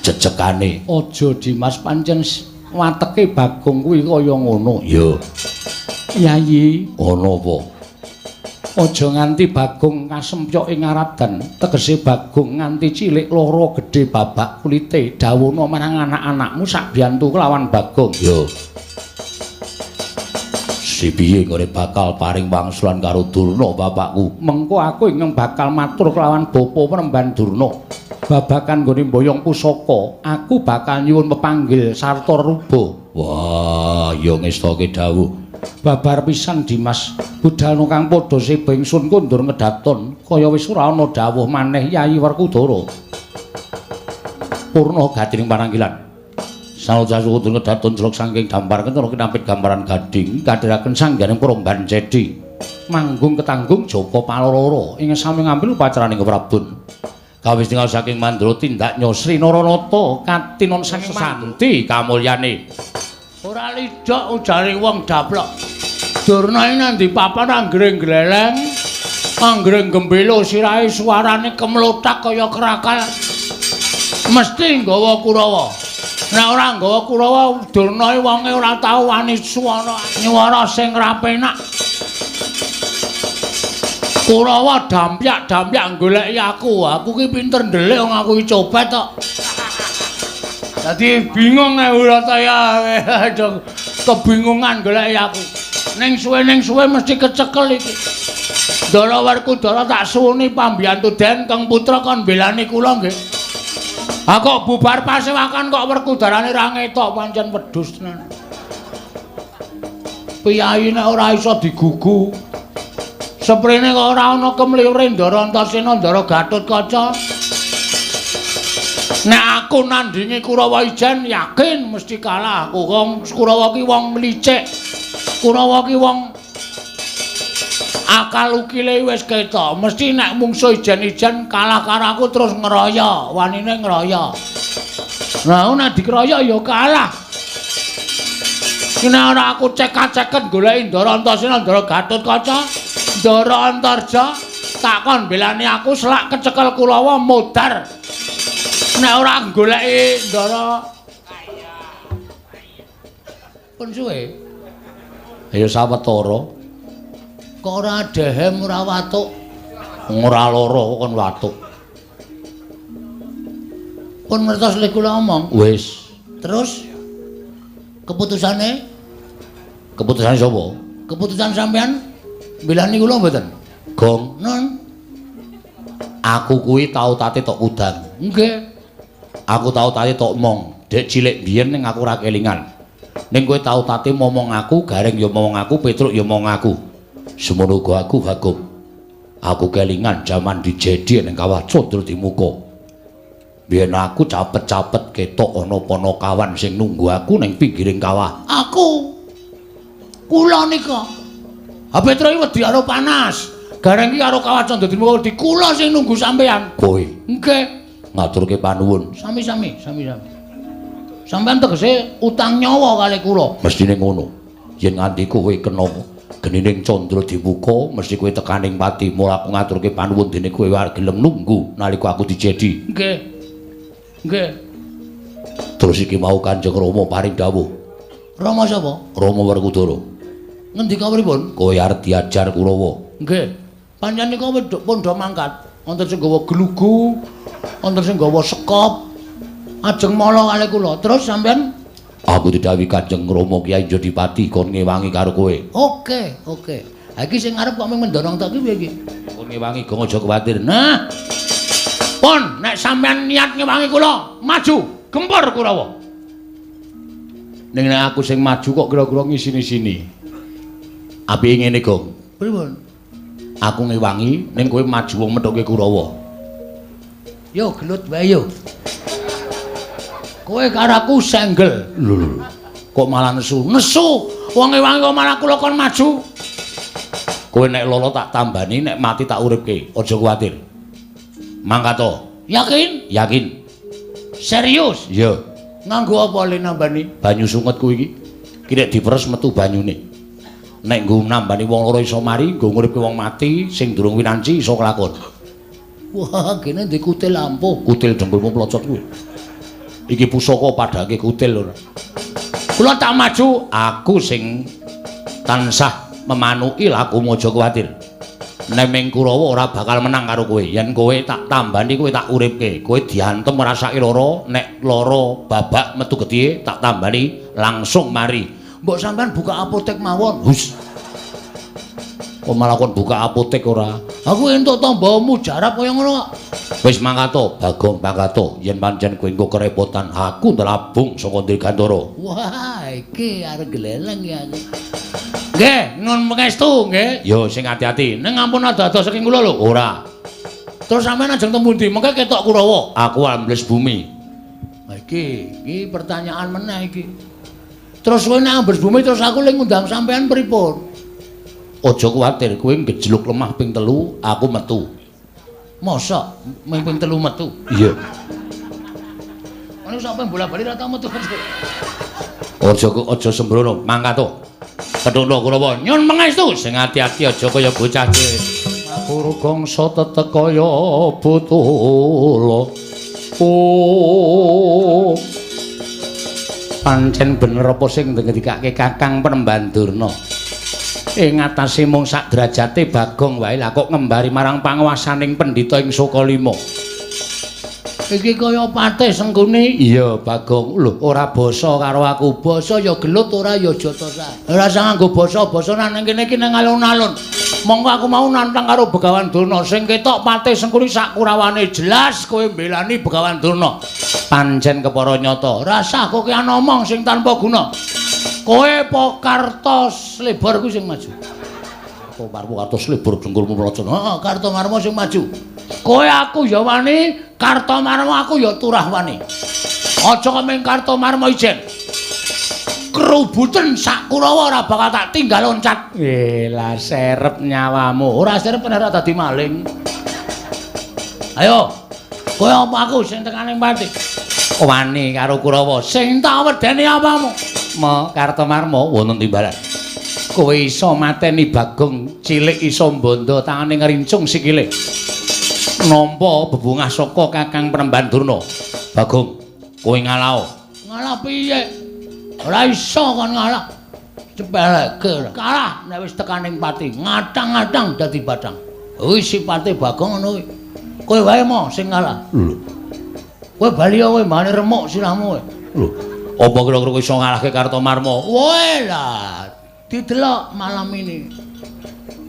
Jejekane aja Dimas, pancen wateke Bagong kuwi kaya ngono. Iya. Yayi, ana apa? Aja nganti Bagong kasempyok ing Aradan, tegese Bagong nganti cilik lara gedhe babak kulite. Dawuhna marang anak-anakmu sak biyantu kelawan Bagong. Yo. Si piye nggone bakal paring wangsulan karo Durna bapakku? Mengko aku ingkang bakal matur kelawan bapa Premban Durna. Babakan nggone mboyong pusaka, aku bakal nyuwun pepanggil sarta ruba. Wah, ya ngestake dawuh. Babar pisan Dimas, budalno kang padha seba ingsun kondur ngedaton kaya wis ora ana dawuh maneh Yayi Werkudara. Purna gatining pananggilan. Sanoja kondur ngedaton jelok saking dampar kentara kinampit gambaran gading kadhiraken sangganing Promban Cedi. Manggung ketanggung Joko Paloro ing sami ngambil upacaraning Prabun. Kawis tinggal saking Mandra tindak Nyosri Naranata katinon saking Santi kamulyane. Ora lidhok ujare wong daplok. Durna iki nang ndi papan anggere gleleng, anggere gembelo sirahe suarane kemlothak kaya krakal. Mesti nggawa Kurawa. Nek ora nggawa Kurawa, Durna iki wonge ora tau wani suara nyuwara sing ra penak. Kurawa dampyak-dampyak goleki aku. Aku ki pinter ndelik wong aku ki copet kok. Dadi bingung ora ya, kebingungan goleki aku. Ning suwe mesti kecekel iki. Ndara Werkudara tak suwuni pambiyantu Den Kang Putra kon mbelani kula nggih. Ha kok bubar pasewakan kok Werkudarane ra ngetok pancen wedhus tenan. Piyayi nek ora iso digugu. Seprene kok ora ana kemliure Ndara Antasena Ndara Gatotkaca. Nek aku nandingi Kurawa ijen yakin mesti kalah aku. Wong Kurawa ki wong licik. Kurawa ki wong akal ukile wis ketok. Mesti nek mungsuh ijen-ijen kalah karo aku terus ngeroyo, wanine ngeroyo. Lah nek dikeroyo ya kalah. Nek ora aku cekak-ceket goleki Ndara Antasena Ndara Gatotkaca, Ndara Antarja, tak kon belani aku selak kecekel Kurawa modar. Nek ora goleki Ndara pun suwe. Ya sawetara. Kok ora dehem ora watuk? Ora lara kok kon watuk. Pun ngertos lek kula omong. Wis. Terus keputusane? Keputusane sapa? Keputusan sampean mbelani kula mboten? Gong. Non. Aku kuwi tau tate tok udan. Nggih. Aku tau tate tok mong. Dek cilik biyen ning aku ora kelingan. Ning kowe tau tate momong aku, Gareng ya momong aku, Petruk ya momong aku. Semono uga aku Bagong. Aku kelingan jaman dijedi ning kawah Condro Dimuka. Biyen aku capet-capet ketok ana panakawan sing nunggu aku ning pinggiring kawah. Aku. Kula nika. Ha Petruk iki wedi karo panas. Gareng iki karo kawah Condro Dimuka wedi kula sing nunggu sampean. Kowe. Nggih. Ngaturke panuwun. Sami-sami, sami-sami. Sampeyan tegese utang nyawa kali kula. Mestine ngono. Yen nganti kowe kena genining Condro Dimuka, mesti kowe tekaning pati. Mula aku ngaturke panuwun dene kowe arep gelem nunggu nalika aku dijedi. Nggih. Nggih. Terus iki mau Kanjeng Rama paring dawuh. Rama sapa? Rama Werkudara. Ngendika pripun? Kowe arep diajar Kurawa. Nggih. Pancen nika pun do mangkat. Wonten sing nggawa glugu, wonten sing nggawa sekop. Ajeng mala kalih kula. Terus sampean? Aku didhawuhi Kanjeng Rama Kyai Jodipati kon ngewangi karo kowe. Oke, oke. Ha iki sing arep kok mung mendorong tok iki piye iki? Kon ngewangi gong aja kuwatir. Nah. Pun nek sampean niat ngewangi kula, maju, gempur Kurawa. Ning nek aku sing maju kok kira-kira ngisini-sini. Apike ngene, Gong. Pripun? Aku ngewangi ning kowe maju wong methuke Kurawa. Yo gelut wae yo. Kowe karo aku senggel. Lho lho. Kok malah nesu? Nesu. Wong ngewangi kok malah kula kon maju. Kowe nek lolo tak tambani, nek mati tak uripke. Aja kuwatir. Mangkat to. Yakin? Yakin. Serius? Iya. Nganggo apa le nambani? Banyu sunget kuwi iki. Ki nek diperes metu banyune. Nek nggo nambani wong loro iso mari, nggo nguripke wong mati sing durung winanci iso kelakon. Wah, kene ndek kutil ampuh. Kutil dengkulmu plocot kuwi. Iki pusaka padhake kutil ora. Kula tak maju, aku sing tansah memanuki lakumu aja kuwatir. Neming Kurawa ora bakal menang karo kowe. Yen kowe tak tambani, kowe tak uripke. Kowe diantem rasake lara, nek lara babak metu getih tak tambani langsung mari. Mbok sampean buka apotek mawon. Hus. Kok malah kon buka apotek ora? Aku entuk tamba mujarab kaya ngono kok. Wis mangkat to, Bagong mangkat to. Yen pancen kowe engko kerepotan, aku ndelabung saka Dirgantara. Wah, iki arep gleleng ya aku. Nggih, nyuwun pangestu nggih. Ya sing ati-ati. Ning ampun ado-ado saking kula lho. Ora. Terus sampeyan ajeng teng pundi? Mengke ketok Kurawa. Aku ambles bumi. Lah iki pertanyaan meneh iki. Terus kowe nek ambles bumi terus aku le ngundang sampeyan pripun? Aja kuwatir, kowe ngejluk lemah ping 3, aku metu. Mosok ming ping 3 metu? Iya. Ono sampe bola-bali ra tau metu. Aja sembrono, mangkat to. Kethukno Kurawa, nyun pangestu sing ati-ati aja kaya bocah cilik. Guru gangsa tetek kaya botolo. Oh. Pancen bener apa sing ngendikake Kakang Penemban Durna. Ing atase mung sak derajate Bagong wae lah kok ngembari marang panguwasaning pendhita ing Sukalima. Iki kaya patih Sengkuni. Iya, Bagong. Lho, ora basa karo aku. Basa ya gelut, ora ya jotosan. Ora usah nganggo basa-basa nang kene iki nang alun-alun. Monggo aku mau nantang karo Begawan Durna. Sing ketok patih Sengkuni sak kurawane jelas kowe mbelani Begawan Durna. Pancen kepara nyata. Ora usah kowe ngomong sing tanpa guna. Kowe po Kartos Lebor kuwi sing maju. Karto Kartos Lebor dengkulmu mlocon. Heeh, Kartomarma sing maju. Kowe aku ya wani, Kartomarma aku ya turah wani. Aja kok ming Kartomarma ijen. Kerubuten sak Kurawa ora bakal tak tinggal loncat. Lah serep nyawamu. Ora serep ora dadi maling. Ayo. Kowe apa aku sing tekane pati? Wani karo Kurawa. Sing tak wedeni apamu? Ma Kartomarma wonten timbalan. Kowe iso mateni Bagong cilik iso mbondo tangane ngrincung sikile. Nampa bebungah saka Kakang Penemban Durna. Bagong, kowe ngalao. Ngalah piye? Ora iso kon ngalah. Cepeleke. Kalah nek wis tekaning pati, ngatang-ngatang dadi bathang. Kuwi sipate Bagong ngono kuwi. Kowe wae mo sing ngalah. Lho. Kowe bali kowe mbane remuk sirahmu kowe. Lho. Apa kira-kira kowe iso ngalahke Kartomarma? Woe lah, didelok malam ini.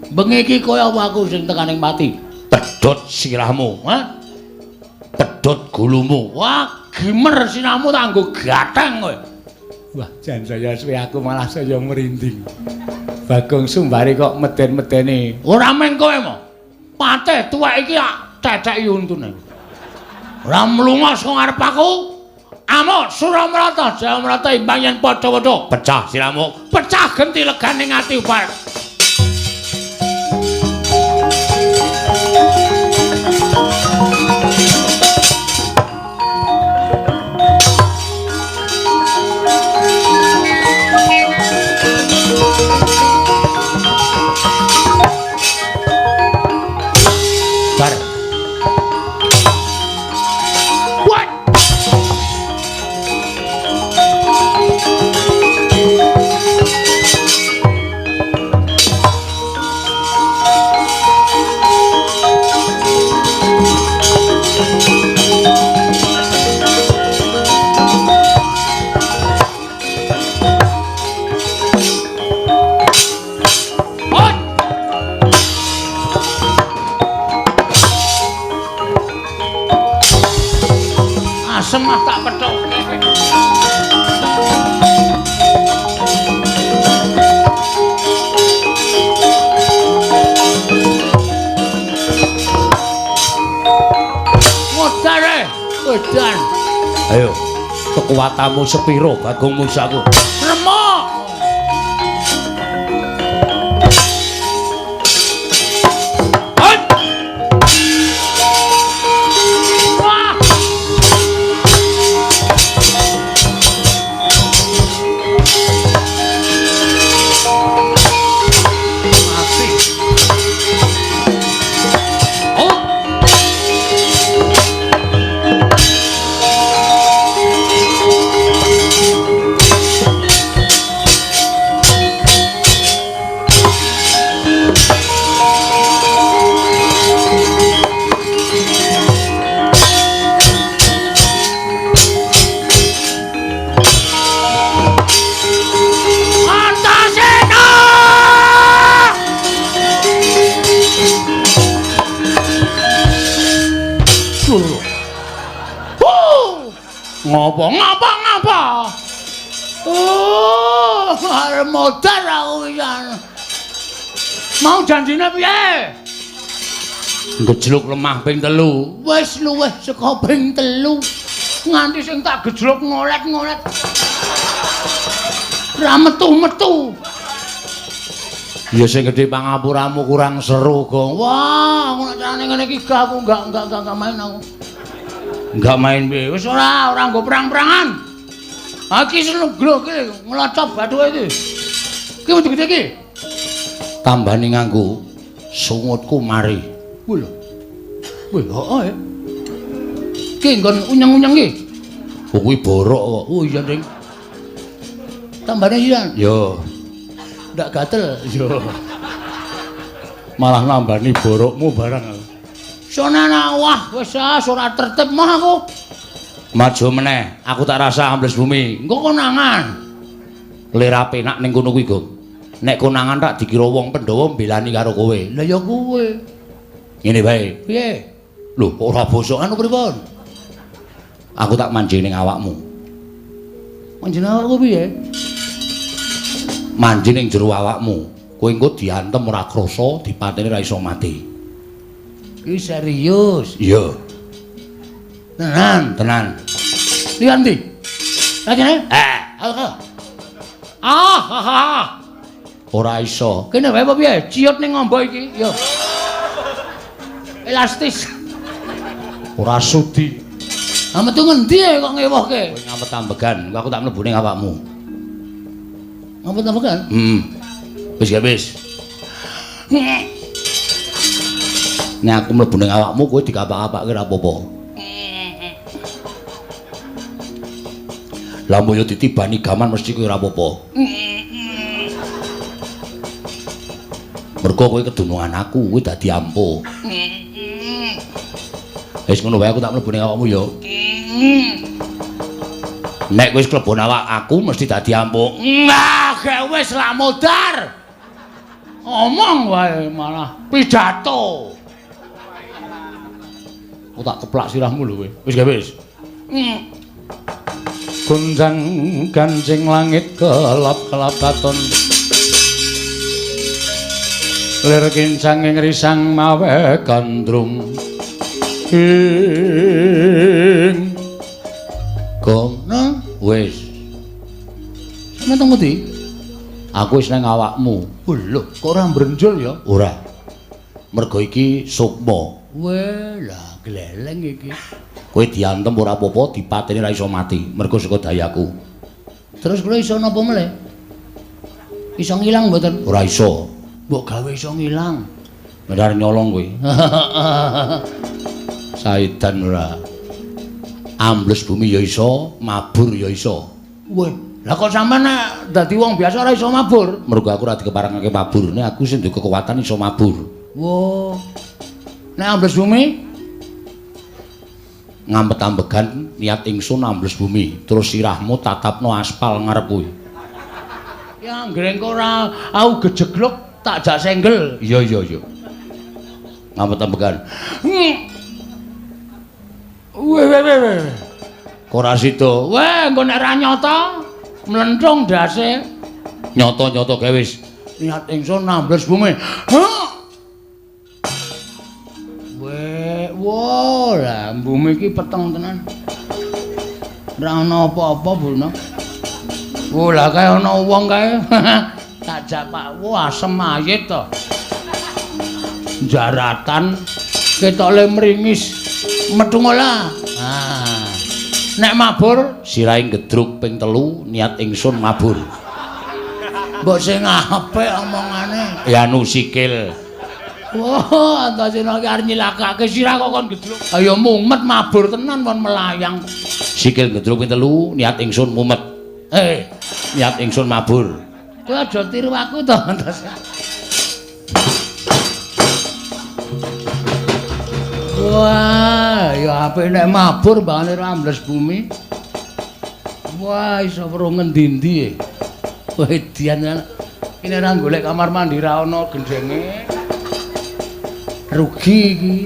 Bengi iki kowe apa aku sing tekaning pati? Pedhot sirahmu, ha? Pedhot gulumu. Wah, gimer sirahmu tak nggo gatheng kowe. Wah, jan saya suwe aku malah saya merinding. Bagong Sumbari kok meden-medeni. Ora meng kowe mo. Patih tuwek iki ceceki untune. Ora mlunga saka ngarep aku. Amuk Suramrata, Jayamrata imbang yen padha-padha pecah sirahmu, pecah genti legane ati upar. Bar. What? Asem ah tak pethuk. Modare, edan. Ayo, kekuatanmu sepiro Bagong Musaku? Remuk. Ngapa ngapa ngapa? Oh, arep modar aku pisan. Mau janjine piye? Gejluk lemah ping 3. Wis luwih saka ping 3. Nganti sing tak gejluk ngolet-ngolet. Ra metu-metu. Ya sing gedhe pangapuramu kurang seru, Gong. Wah, aku nek carane ngene iki gak aku enggak main aku. Enggak main piye? Wis ora nggo perang-perangan. Ha iki seneng iki nglocop bathuke iki. Iki metu gede iki. Tambane nganggo sungutku mari. Kuwi lho. Wih, heeh. Ki nggon unyeng-unyeng iki. Oh, kuwi borok kok. Oh iya, Ding. Tambane iya. Yo. Ndak gatel. Yo. Malah nambani borokmu barang. Sonana wah wis ah ora tertib mah aku. Maju meneh, aku tak rasa ambles bumi. Engko konangan. Lera penak ning kono kuwi, Gong. Nek konangan tak dikira wong Pandhawa mbelani karo kowe. Lah ya kowe. Ngene wae. Piye? Lho, kok ora bosokan pripun? Aku tak manjing ning awakmu. Manjing awakku piye? Manjing ning jero awakmu. Kowe engko diantem ora krasa, dipateni ora iso mati. Iki serius. Iya. Tenan, tenan. Liyan ndi? Lah kene? Eh, Ah, ah, ah. Ora iso. Kene wae apa piye? Ciut ning ngombo iki. Yo. Elastis. Ora sudi. Ha metu ngendi kok ngewohke? Kowe ngamet ambegan, aku tak mlebu ning awakmu. Ngamet ambegan? Heeh. Wis ya wis. Nek aku mlebu ning awakmu kowe dikapak-kapake ora apa-apa. Lah mbok yo ditibani gaman mesti kowe ora apa-apa. Mergo kowe kedunungan aku, kowe dadi ampuh. Wis ngono wae aku tak mlebu ning awakmu ya. Nek wis klebon awak aku mesti dadi ampuh. Nah, gek wis lah modar. Omong wae malah pidato. Aku tak keplak sirahmu lho kowe. Wis gak wis. Gonjang ganjing langit kelap-kelap katon. Lir kincang ing risang mawe gandrung. Ing Gong, nah wis. Sampeyan teng pundi? Aku wis nang awakmu. Lho, kok ora mbrenjol ya? Ora. Mergo iki sukma. Weh, lah gleleng iki. Kowe diantem ora apa-apa, dipateni ora iso mati. Mergo saka dayaku. Terus kula iso napa meleh? Iso ngilang mboten? Ora iso. Mbok gawe iso ngilang. Benar nyolong kowe. Saidan ora. Ambles bumi ya iso, mabur ya iso. Weh, lah kok sampean nek dadi wong biasa ora iso mabur? Mergo aku ora dikeparengake mabur. Nek aku sing duwe kekuatan iso mabur. Wah. Nek ambles bumi ngampet ambegan niat ingsun ambles bumi, terus sirahmu tatapno aspal ngarep kuwi. Ya anggere engko ora aku gejeglok tak jak senggel. Iya iya iya. Ngampet ambegan. Weh weh weh weh. Kok ora sida? Weh, engko nek ora nyata mlenthung ndase. Nyata-nyata gawe wis. Niat ingsun ambles bumi. Hah. Weh, wah, lah bumi iki peteng tenan. Ora ana apa-apa, Bu. Wah, lah kae ana wong kae. Tak jak Pak, wah asem mayit to. Jaratan ketoke mringis. Metu ngolah. Ah. Nek mabur sirahe gedruk ping 3 niat ingsun mabur. Mbok sing apik omongane. Ya anu sikil. Wah, Antasena iki arep nyilakake sirah kok kon gedruk. Ayo mumet mabur tenan kon melayang. Sikil gedruk ping 3 niat ingsun mumet. Eh, niat ingsun mabur. Kowe aja tiru aku to, Antasena. Wah, ya apik nek mabur mbangane ora ambles bumi. Wah, iso weruh ngendi-endi e. Wedian iki nek ora golek kamar mandi ra ana gendenge. Rugi iki.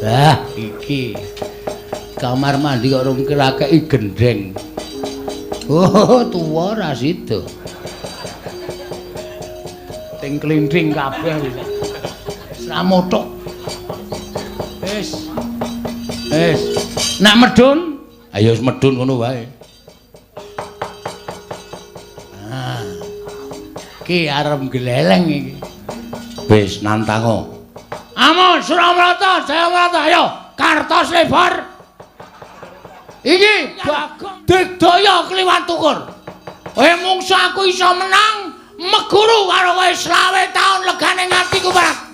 Lah, iki. Kamar mandi kok rung kirakeki gendeng. Oh, tuwa ora sida. Ting klinting kabeh wis. Wis ra mothok. Wis. Wis. Nak medun, ayo wis medun ngono wae. Ah. Ki arep gleleng iki. Wis nantango. Amun Suramrata, Jayamrata, ayo kartos lebar. Iki Bagong digdaya kliwat tukur. Kowe mungsu aku iso menang meguru karo kowe 25 taun legane ngatiku Pak.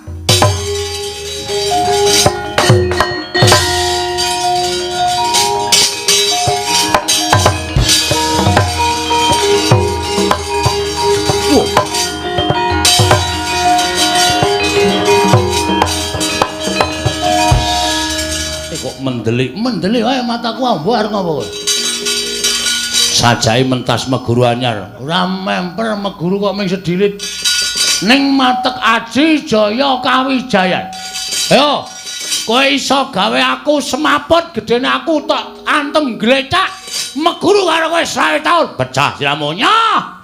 Kok mendelik, mendelik wae mataku ambo arep ngopo kowe? Sajae mentas meguru anyar. Ora memper meguru kok ming sedilit. Ning matek aji jaya kawijayan. Ayo, kowe iso gawe aku semaput gedene aku tok antem glecak meguru karo kowe 25 taun. Pecah siramu nyoh.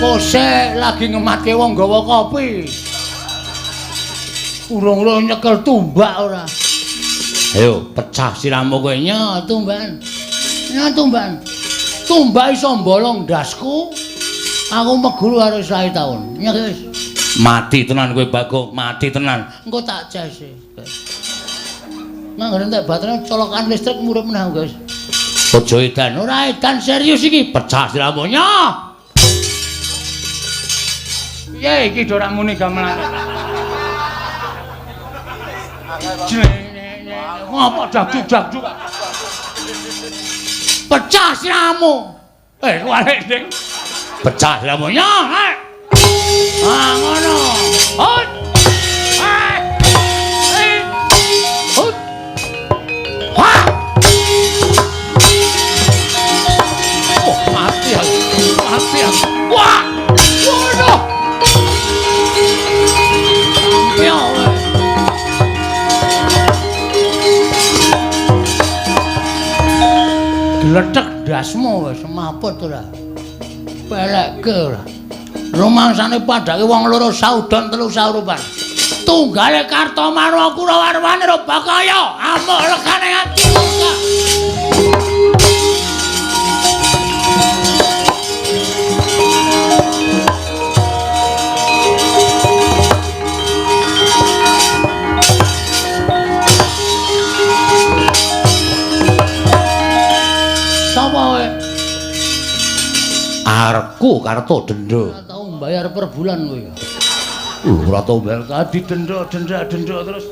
Kose lagi ngematke wong gawa kopi. Urung-urung nyekel tumbak ora. Ayo pecah siramu kowe. Nya tumbakan. Nya tumbakan. Tumbak iso mbolong ndasku. Aku meguru karo 25 taun. Nya wis. Mati tenan kowe Bagong, mati tenan. Engko tak cese. Nang entek baterai colokan listrik murup meneh, guys. Aja edan. Ora edan serius iki. Pecah siramu nya. Piye iki do ora muni gamelan. Ngopo dakjuk-dakjuk. Pecah siramu. Kuwalik ding. Pecah siramu nya. Ah ngono. Hot. Hot. Ha. Oh, mati aku. Mati aku. Wah. Waduh. Gledhek ndasmu wis semaput ora. Pelekke ora. Rumangsane padhake wong loro saudon telu saurupan. Tunggale Kartomarwa Kurawarwane Bakaya amuk legane ati muka. Sapa kowe? Arepku Karto denda. Ora tau mbayar per bulan kowe. Ora tau mbayar tadi denda denda denda terus.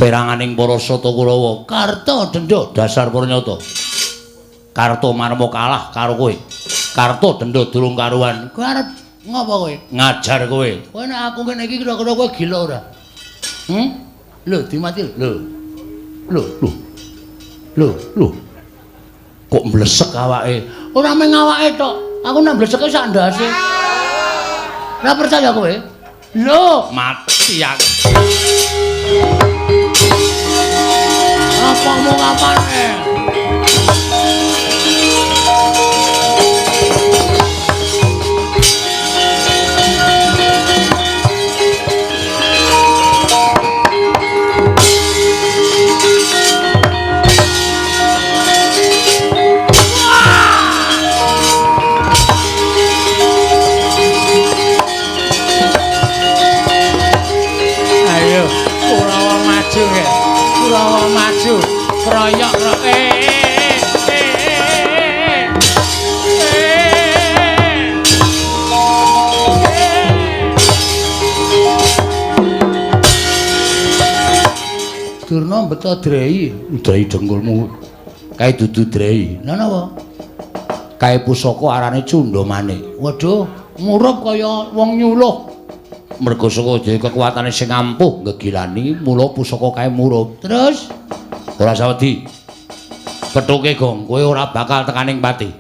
Peranganing para Sata Kurawa, Karto denda dasar pranyata. Karto Marmo kalah karo kowe. Karto denda durung karuan. Kowe arep ngopo kowe? Ngajar kowe. Kowe nek aku ngene iki kira-kira kowe gila ora? Hmm? Lho, dimati lho. Lho, lho. Lho, lho. Kok mblesek awake? Ora mung awake tok. Aku nek mbleseke sak ndase. Ora percaya kowe? Lho, mati aku. Apa mau kapane? maju ya. Kurawa maju. Kroyok Durna beto drei, drei dengkulmu. Kae dudu drei. Lha napa? Kae pusaka arane Cundamane. Waduh, murup kaya wong nyuluh. Merga saka dhewe kekuatane sing ampuh ngegilani, mula pusaka kae murup. Terus ora sawedi. Pethuke Gong, kowe ora bakal tekaning pati.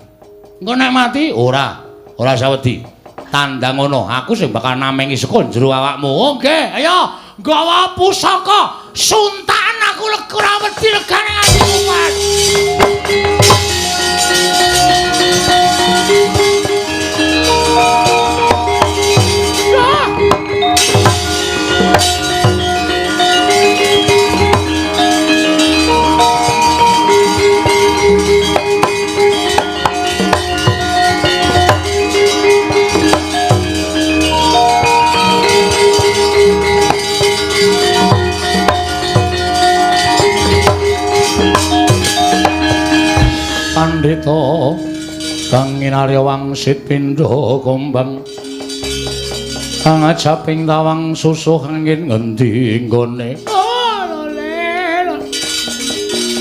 Engko nek mati ora, ora sawedi. Tandang ngono, aku sing bakal namengi saka jero awakmu. Oke, ayo nggawa pusaka. Suntakan aku ora wedi legane nganti kumat. Pandhita kang nginarya wangsit pindha gombang kang ajaping tawang susuh angin ngendi nggone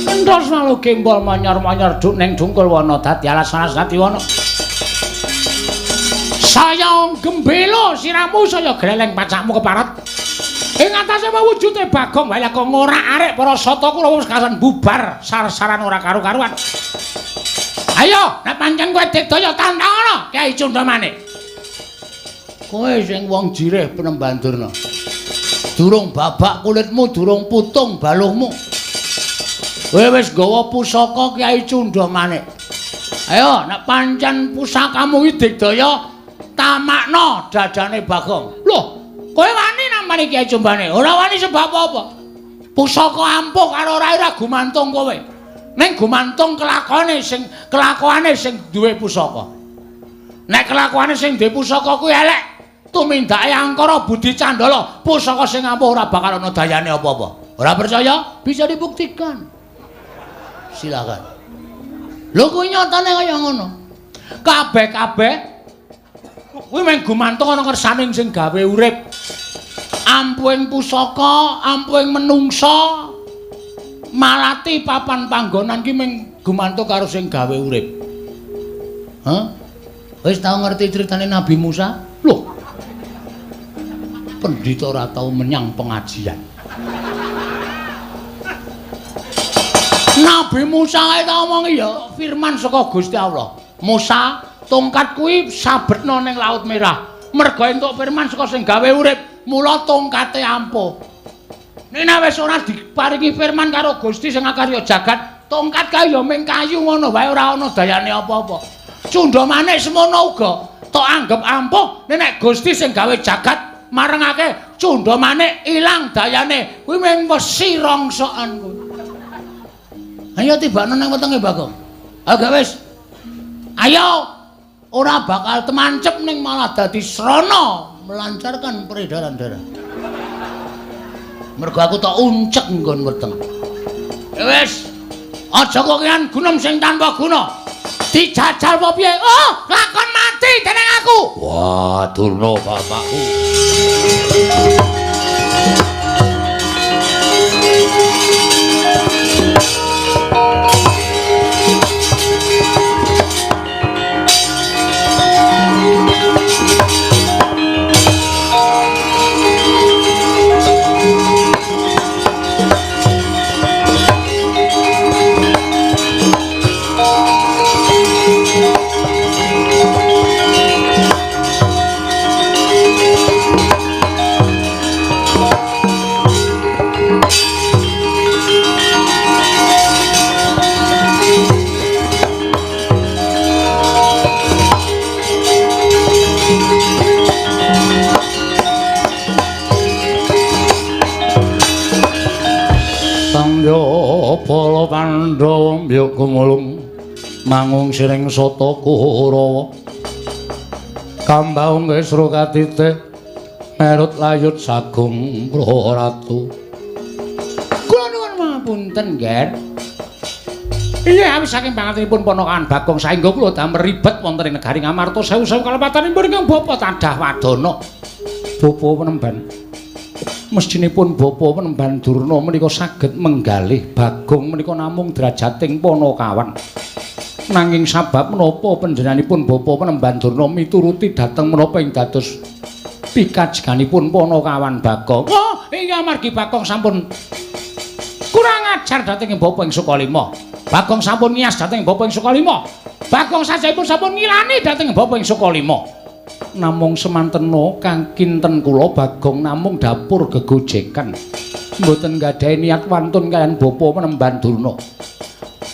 entos lalu gembol manyar-manyar duk ning dungkul wana dadi alas-alas dadi wana saya gembela siramu saya gleleng pacakmu keparat ing atase mewujude Bagong wae kok ngorak-arik para sata kula wis kasan bubar sar-saran ora karu-karuan. Ayo, nek pancen kowe digdaya tantang Kyai Cundamane. Kowe sing wong jirih Penemban Durna. Durung babak kulitmu, durung putung baluhmu. Kowe wis nggawa pusaka Kyai Cundamane. Ayo, nek pancen pusakamu iki digdaya tamakno dadane Bagong. Loh, kowe wani nampani Kyai Cundamane? Ora wani sebab apa? Pusaka ampuh karo ora gumantung kowe. Ning gumantung kelakone sing duwe pusaka. Nek kelakuane sing duwe pusaka kuwi elek, tumindake angkara budi candala, pusaka sing ampuh ora bakal ana dayane apa-apa. Ora percaya? Bisa dibuktikan. Silakan. Lho kuwi nyatane kaya ngono. Kabeh-kabeh kuwi mung gumantung ana kersane sing gawe urip. Ampuhing pusaka, ampuhing menungsa, malati papan panggonan ki mung gumantung karo sing gawe urip. Hah? Wis tau ngerti critane Nabi Musa? Loh. Pendhita ora tau menyang pengajian. Nabi Musa kae tau omongi ya firman saka Gusti Allah. Musa, tongkat kuwi sabetno ning Laut Merah. Merga entuk firman saka sing gawe urip, mula tongkate ampuh. Nek wis ora diparingi firman karo Gusti sing akarya jagat, tongkat kae ya mung kayu ngono wae ora ana dayane apa-apa. Cundamane semono uga tok anggep ampuh, nek Gusti sing gawe jagat marengake cundamane ilang dayane, kuwi mung wesi rongsokan kuwi. Ayo tibakno nang wetenge Bagong. Ayo gak wis. Ayo ora bakal temancep ning malah dadi srana melancarkan peredaran darah. Mergo aku tak uncek nggon weteng. Ya wis. Aja kokean gunem sing tanpa guna. Dijajal apa piye? Oh, lakon mati dening aku. Wah, Durna bapakku. Para Pandhawa mbya gumulung mangung siring sata Kurawa kambaung kesra katite merut layut sagung praratu Pangapunten, Nger. Iya, awis saking pangatenipun ponakan Bagong saengga kula damel ribet wonten ing negari Ngamarta sewu-sewu kalepatanipun ingkang bapa tadah wadana. Bapa Penemban. Mestinipun bapa Penemban Durna menika saged menggalih Bagong menika namung drajating panakawan. Nanging sabab menapa panjenenganipun bapa Penemban Durna mituruti dhateng menapa ing dados pikajeganipun panakawan Bagong. Oh, iya amargi Bagong sampun kurang ajar dhateng bapa ing Sukalima. Bagong sampun ngiyas dhateng bapa ing Sukalima. Bagong sajaipun sampun ngilani dhateng bapa ing Sukalima. Namung semantena kang kinten kula Bagong namung dapur gegojekan. Mboten nggadahi niat wantun kaliyan bapa Penemban Durna.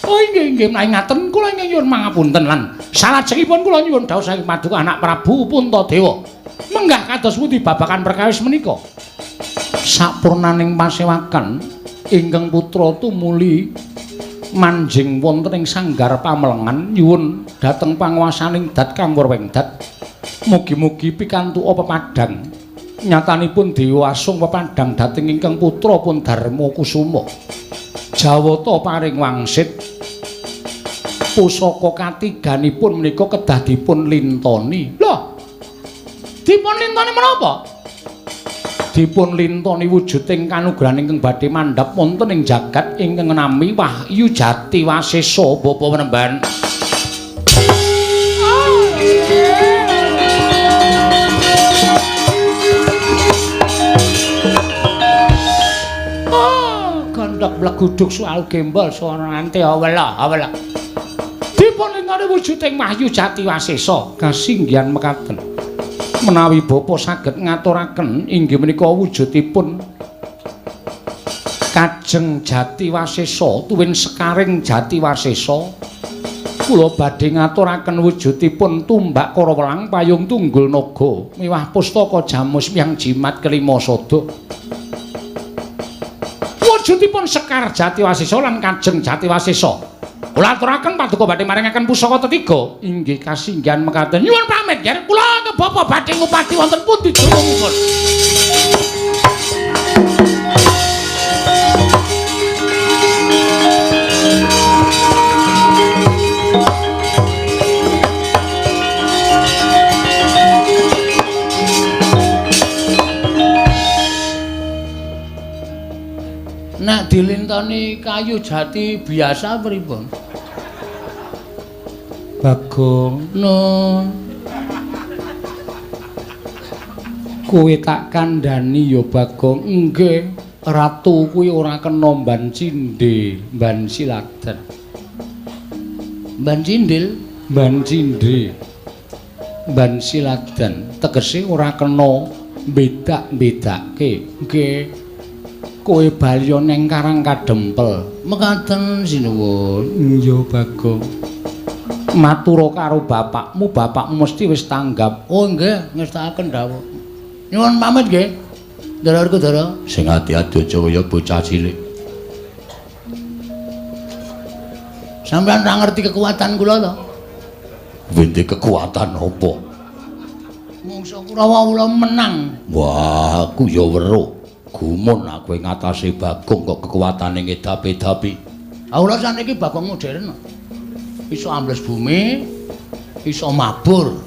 Oh inggih inggih menawi ngaten kula ingkang nyuwun mangapunten lan salajengipun kula nyuwun dawuh saking paduka anak Prabu Puntadewa. Menggah kados pundi babagan perkawis menika? Sapurnaning pasewakan ingkang putra tumuli manjing wonten ing sanggar pamelengan nyuwun dhateng panguwasaning dat kang werwengdat. Mugi-mugi pikantuk pepadhang. Nyatanipun Dewa Asung pepadhang dhateng ingkang putra pun Darma Kusuma. Jawata paring wangsit pusaka katiganipun menika kedah dipun lintoni. Lho, dipun lintoni menapa? Dipun lintoni wujuding kanugrahan ingkang badhe mandhap wonten ing jagat ingkang nami Wahyu Jati Wasesa Bapa Penemban. Oh, gondok mleguduk soal gembol sono nganti awela awela. Dipun lintoni wujuding Wahyu Jati Wasesa kasinggihan mekaten. Menawi bapa saged ngaturaken inggih menika wujudipun Kajeng Jati Wasesa tuwin sekaring Jati Wasesa kula badhe ngaturaken wujudipun tumbak Karawelang payung tunggul naga miwah pustaka jamus miyang jimat kelima sada. Wujudipun Sekar Jati Wasesa lan Kajeng Jati Wasesa kula aturaken paduka badhe maringaken pusaka tetiga inggih kasinggihan mekaten. Nyuwun pamit nger kula ke bapa badhe ngupati wonten pundi dunungipun. Nek dilintoni kayu jati biasa pripun? Bagong, nun. Kowe tak kandhani ya Bagong. Nggih, ratu kuwi ora kena mban cindhe, mban siladan. Mban cindil, mban cindhe. Mban siladan tegese ora kena bedak-bedake. Nggih. Kowe bali neng Karang Kadempel. Mekaten sinuwun. Iya Bagong. Matura karo bapakmu, bapakmu mesti wis tanggap. Oh nggih, ngestakaken dawuh. Nyuwun pamit nggih. Ndara Werkudara. Sing ati-ati aja kaya bocah cilik. Sampeyan ora ngerti kekuatan kula to? Wende kekuatan apa? Mungsuh Kurawa kula menang. Wah, aku ya weruh. Gumun aku ing atase Bagong kok kekuatane ngedapi-dapi. Ah kula saniki Bagong modern. Iso ambles bumi, iso mabur.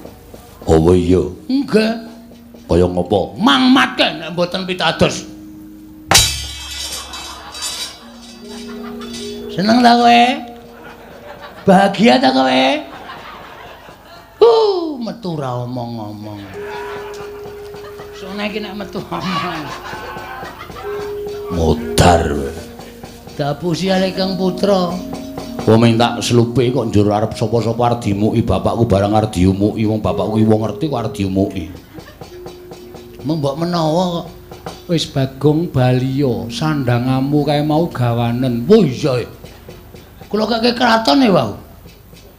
Oh iya. Nggih. Kaya ngopo? Mangmatke nek mboten pitados. Seneng ta kowe? Bahagia ta kowe? Metu ra omong-omong. Sone iki nek metu omong. Modar. Dapusi ale Kang Putra. Wong minta slupe kok njur arep sapa-sapa arep dimuki bapakku barang arep diumuki wong bapakku wong ngerti kok arep diumuki. Mung mbok menawa kok. Wis Bagong baliya, sandangamu kae mau gawanen. Oh iya. Kula kake kraton e wau.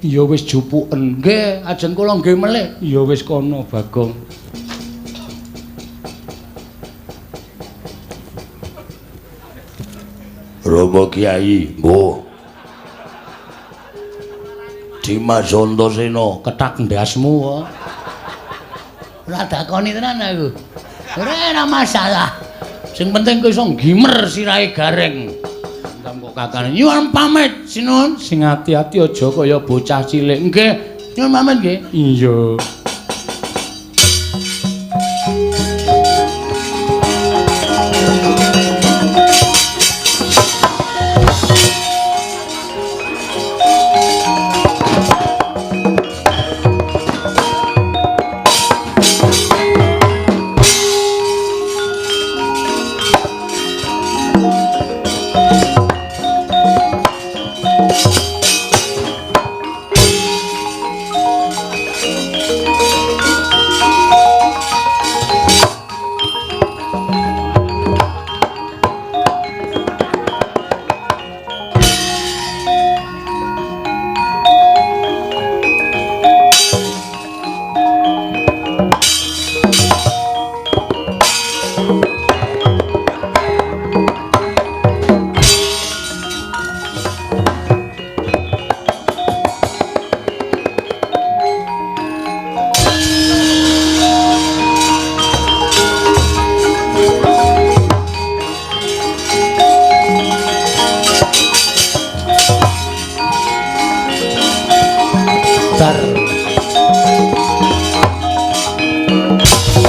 Ya wis jupuken. Nggih, ajeng kula nggih melih. Ya wis kono Bagong. Romo Kiai, mbuh. Dimas Antasena kethak ndasmu kok. Ora dakoni tenan aku. Ora masalah. Sing penting kowe iso nggimer sirahe Gareng. Ndang kok kakane. Nyuwun pamit, sinuwun. Sing ati-ati aja kaya bocah cilik. Nggih, nyuwun pamit nggih. Iya.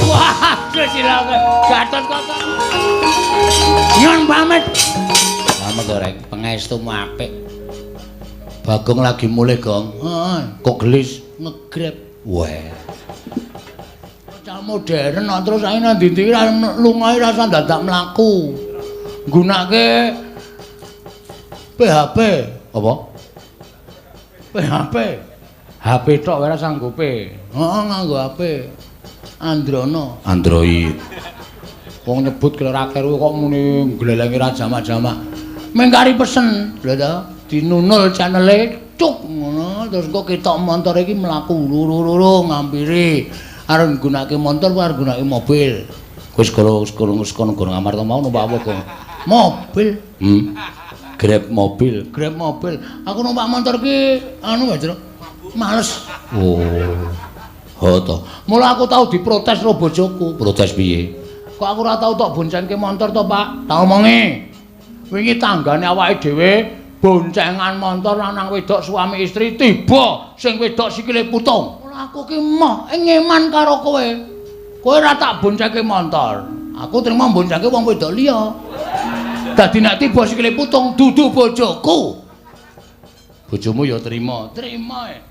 Wah, silake Gatotkaca. Nyuwun pamit. Pamit to, Reng. Pangestumu apik. Bagong lagi mulih, Gong. Heeh, kok gelis ngegrab. Weh. Bocah modern kok terus ae nang ndi-ndi lungae rasa dadak mlaku. Nggunake PHP. Apa? PHP. HP tok ora sanggupe. Heeh, nganggo HP. Androno. Android. Wong nyebut klerak-kleru kok muni nglelengi ra jamak-jamak. Mengkari pesen, lho to, dinunul channele cuk ngono terus engko ketok montor iki mlaku luru-luru ngampiri. Arep nggunakake montor apa arep nggunakake mobil? Wis kono kono ngamar to mau numpak apa, Gong? Mobil. Grab mobil. Grab mobil. Aku numpak montor ki anu wae, Jero. Males. Oh. Oh to. Mula aku tau diprotes karo bojoku. Protes piye? Kok aku ora tau tok boncengke montor to, Pak? Tak omongi. Wingi tanggane awake dhewe boncengan montor lanang wedok suami istri tiba sing wedok sikile putung. Mula aku ki moh ngeman karo kowe. Kowe ora tak boncengke montor. Aku trimo boncengke wong wedok liya. Dadi nek tiba sikile putung dudu bojoku. Bojomu ya trima. Trima e.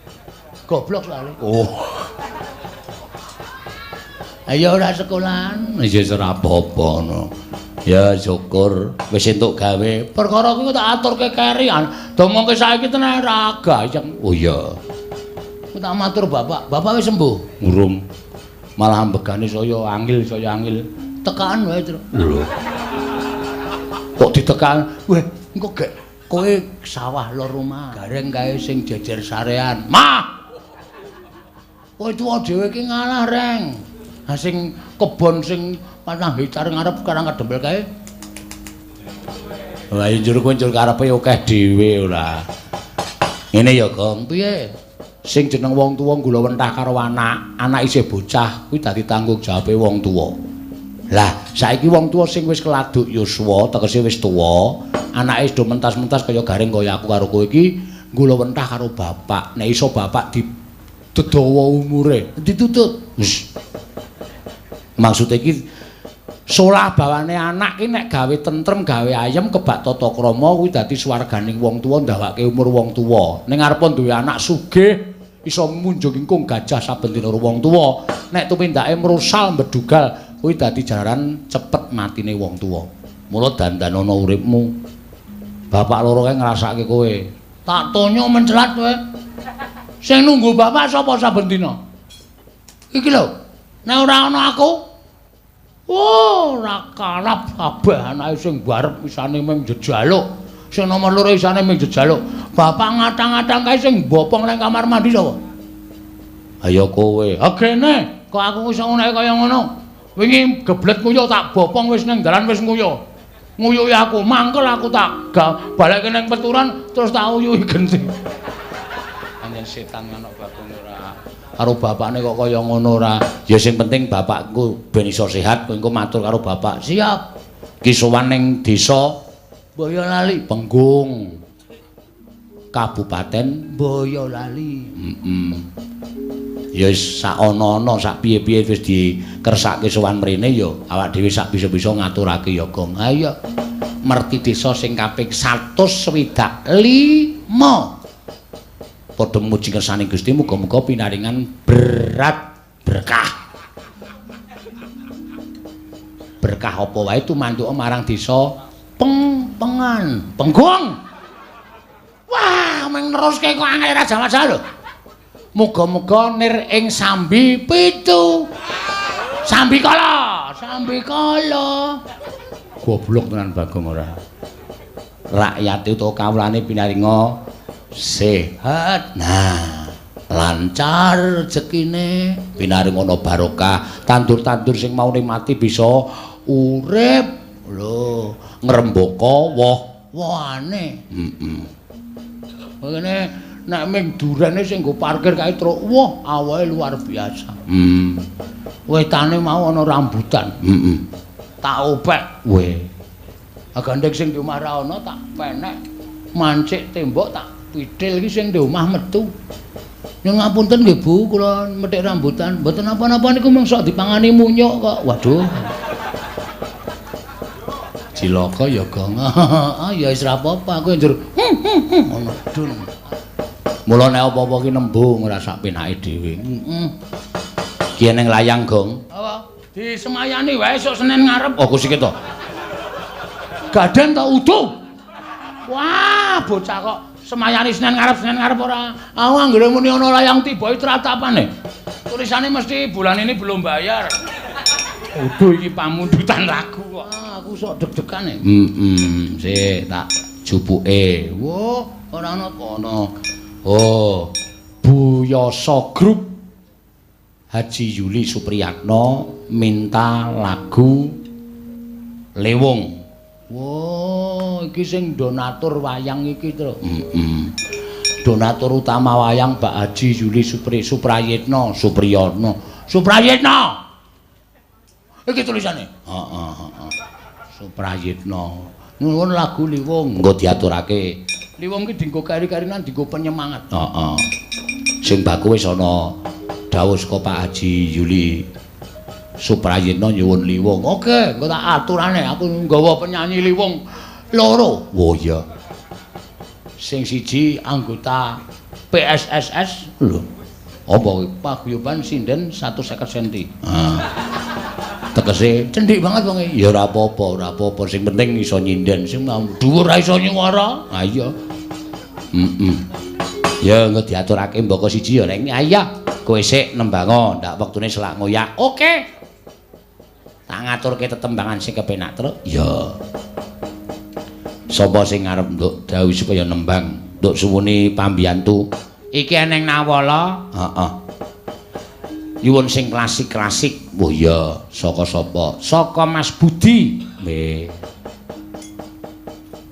Goblok soalé. Oh. Ayo ora sekolahan. Wis ora apa-apa ngono. Ya syukur wis entuk gawe. Perkara kuwi tak aturke keri. Domongke saiki tenan ora gayeng. Oh iya. Aku tak matur bapak, bapak wis sembuh. Urung. Malah ambegane saya angil, saya angil. Tekaan wae, Tru. Lho. Kok ditekan? Weh, engko gek kowe sawah lor rumah. Gareng kae sing jejer sarean. Mah. Kowe tuwa dhewe iki ngalah, Reng. Ha sing kebon sing 4 hektar ngarep karang kadempel kae. Lah njur kowe njur karepe akeh dhewe ora. Ngene ya, Gong. Piye? Sing jeneng wong tuwa nggula wentah karo anak, anak isih bocah kuwi dadi tanggung jawabe wong tuwa. Lah, saiki wong tuwa sing wis keladuk yuswa, tegese wis tuwa, anake wis do mentas-mentas kaya garing kaya aku karo kowe iki nggula wentah karo bapak. Nek iso bapak didedawa umure, ditutut. Wis. Maksude iki solah bawane anak ki nek gawe tentrem, gawe ayem, kebak tata krama kuwi dadi swarganing wong tuwa, ndawake umur wong tuwa. Ning arepa duwe anak sugih iso munjung ingkung gajah saben dina wong tuwa. Nek tumindake mrusal mbedugal kuwi dadi jalaran cepet matine wong tuwa. Mula dandanono uripmu. Bapak loro kae ngrasake kowe. Tak tonyo mencelat kowe. Sing nunggu bapak sapa saben dina? Iki lho, nek ora ana aku, oh, ora kalap kabeh anake sing barep isane mung jejaluk. Sing nomor loro isane mung jejaluk. Bapak ngatang-ngatang kae sing bopong nang kamar mandi sapa? Ayo kowe. Ha kene, kok aku iso ngene kaya ngono. Wingi geblet nguyuh tak bopong wis nang dalan wis nguyuh. Nguyuhi aku, mangkel aku tak balekke nang peturan terus tak uyuhi genti. Anjen setan manuk Bagong ora. Karo bapakne kok kaya ngono ora. Ya sing penting bapakku ben iso sehat, kowe engko matur karo bapak. Siap. Ki sowan ning desa Boyolali Penggung. Kabupaten Boyolali. Heeh. Ya wis sak ana-ana sak piye-piye wis dikersake sowan mrene ya awak dhewe sak bisa-bisa ngaturake ya, Gong. Ha iya. Merti desa sing kaping 165. Padha muji kersane Gusti, muga-muga pinaringan berat berkah. Berkah apa wae tumantuka marang desa Pengpengan, Penggung. Wah, meng neruske kok angel raja-raja lho. Muga-muga nir ing sambi pitu. Sambikala, sambikala. Goblok tenan Bagong ora. Rakyate utawa kawulane pinaringa sehat. Nah, lancar rezekine, pinaringana barokah, tandur-tandur sing maune mati bisa urip. Lho, ngrembaka woh-wohane. Heeh. Ngene nek ming durene sing nggo parkir kae truk, wah awake luar biasa. Wetane mau ana rambutan. Heeh. Tak opek. Weh. Gandeng sing di omah ra ana tak penek. Mancik tembok tak pithil iki sing di omah metu. Nyuwun ngapunten nggih Bu, kula methik rambutan. Mboten napa-napa niku mung sok dipangani munyuk kok. Waduh. Cilaka ya, Gong. Ah ya wis ra apa-apa, aku njur ngono dun. Mula nek apa-apa ki nembung ora sak penake dhewe. Heeh. Ki eneng layang, Gong. Apa? Disemayani wae esuk Senin ngarep. Oh, kusike to. Gaden ta udu? Wah, bocah kok semayani Senin ngarep ora. Aku anggere muni ana layang tiba iki tratapane. Tulisane mesti bulan ini belum bayar. Udu iki pamundutan lagu kok. Ah, aku sok deg-degan e. Heeh, sik tak jupuke. Wah, ora ana kono. Oh, Bu Yoso Group Haji Yuli Supriyatno minta lagu Lewung. Wah, iki sing donatur wayang iki, Tru. Heeh. Donatur utama wayang Pak Haji Yuli Suprayitno, Supriyono. Suprayitno. Iki tulisane. Heeh, heeh. Suprayitno. Nyuwun lagu Liwung. Engko diaturake. Liwung ki dienggo kari-karinan dienggo penyemangat. Heeh. Sing baku wis ana dawuh saka Pak Haji Yuli Suprayitno nyuwun Liwung. Oke, engko tak aturane aku nggawa penyanyi Liwung loro. Oh iya. Sing siji anggota PSSS lho. Apa kuwi? Paguyuban Sinden 150 cm. Ah. Tegese cendik banget wonge. Ya ora apa-apa, ora apa-apa. Sing penting iso nyinden, sing dhuwur ra iso nyuwara. Ha iya. Heeh. Ya engko diaturake mbaka siji ya, Reng. Ha iya, kowe sik nembango, ndak wektune selak ngoyak. Oke. Tak ngaturke tetembangan sing kepenak, Truk. Ya. Sapa sing arep nduk dawuh supaya nembang? Nduk suwuni pambiyantu. Iki eneng nawala. Heeh. Nyuwun sing klasik-klasik. Oh iya, saka sapa? Saka Mas Budi. Nggih.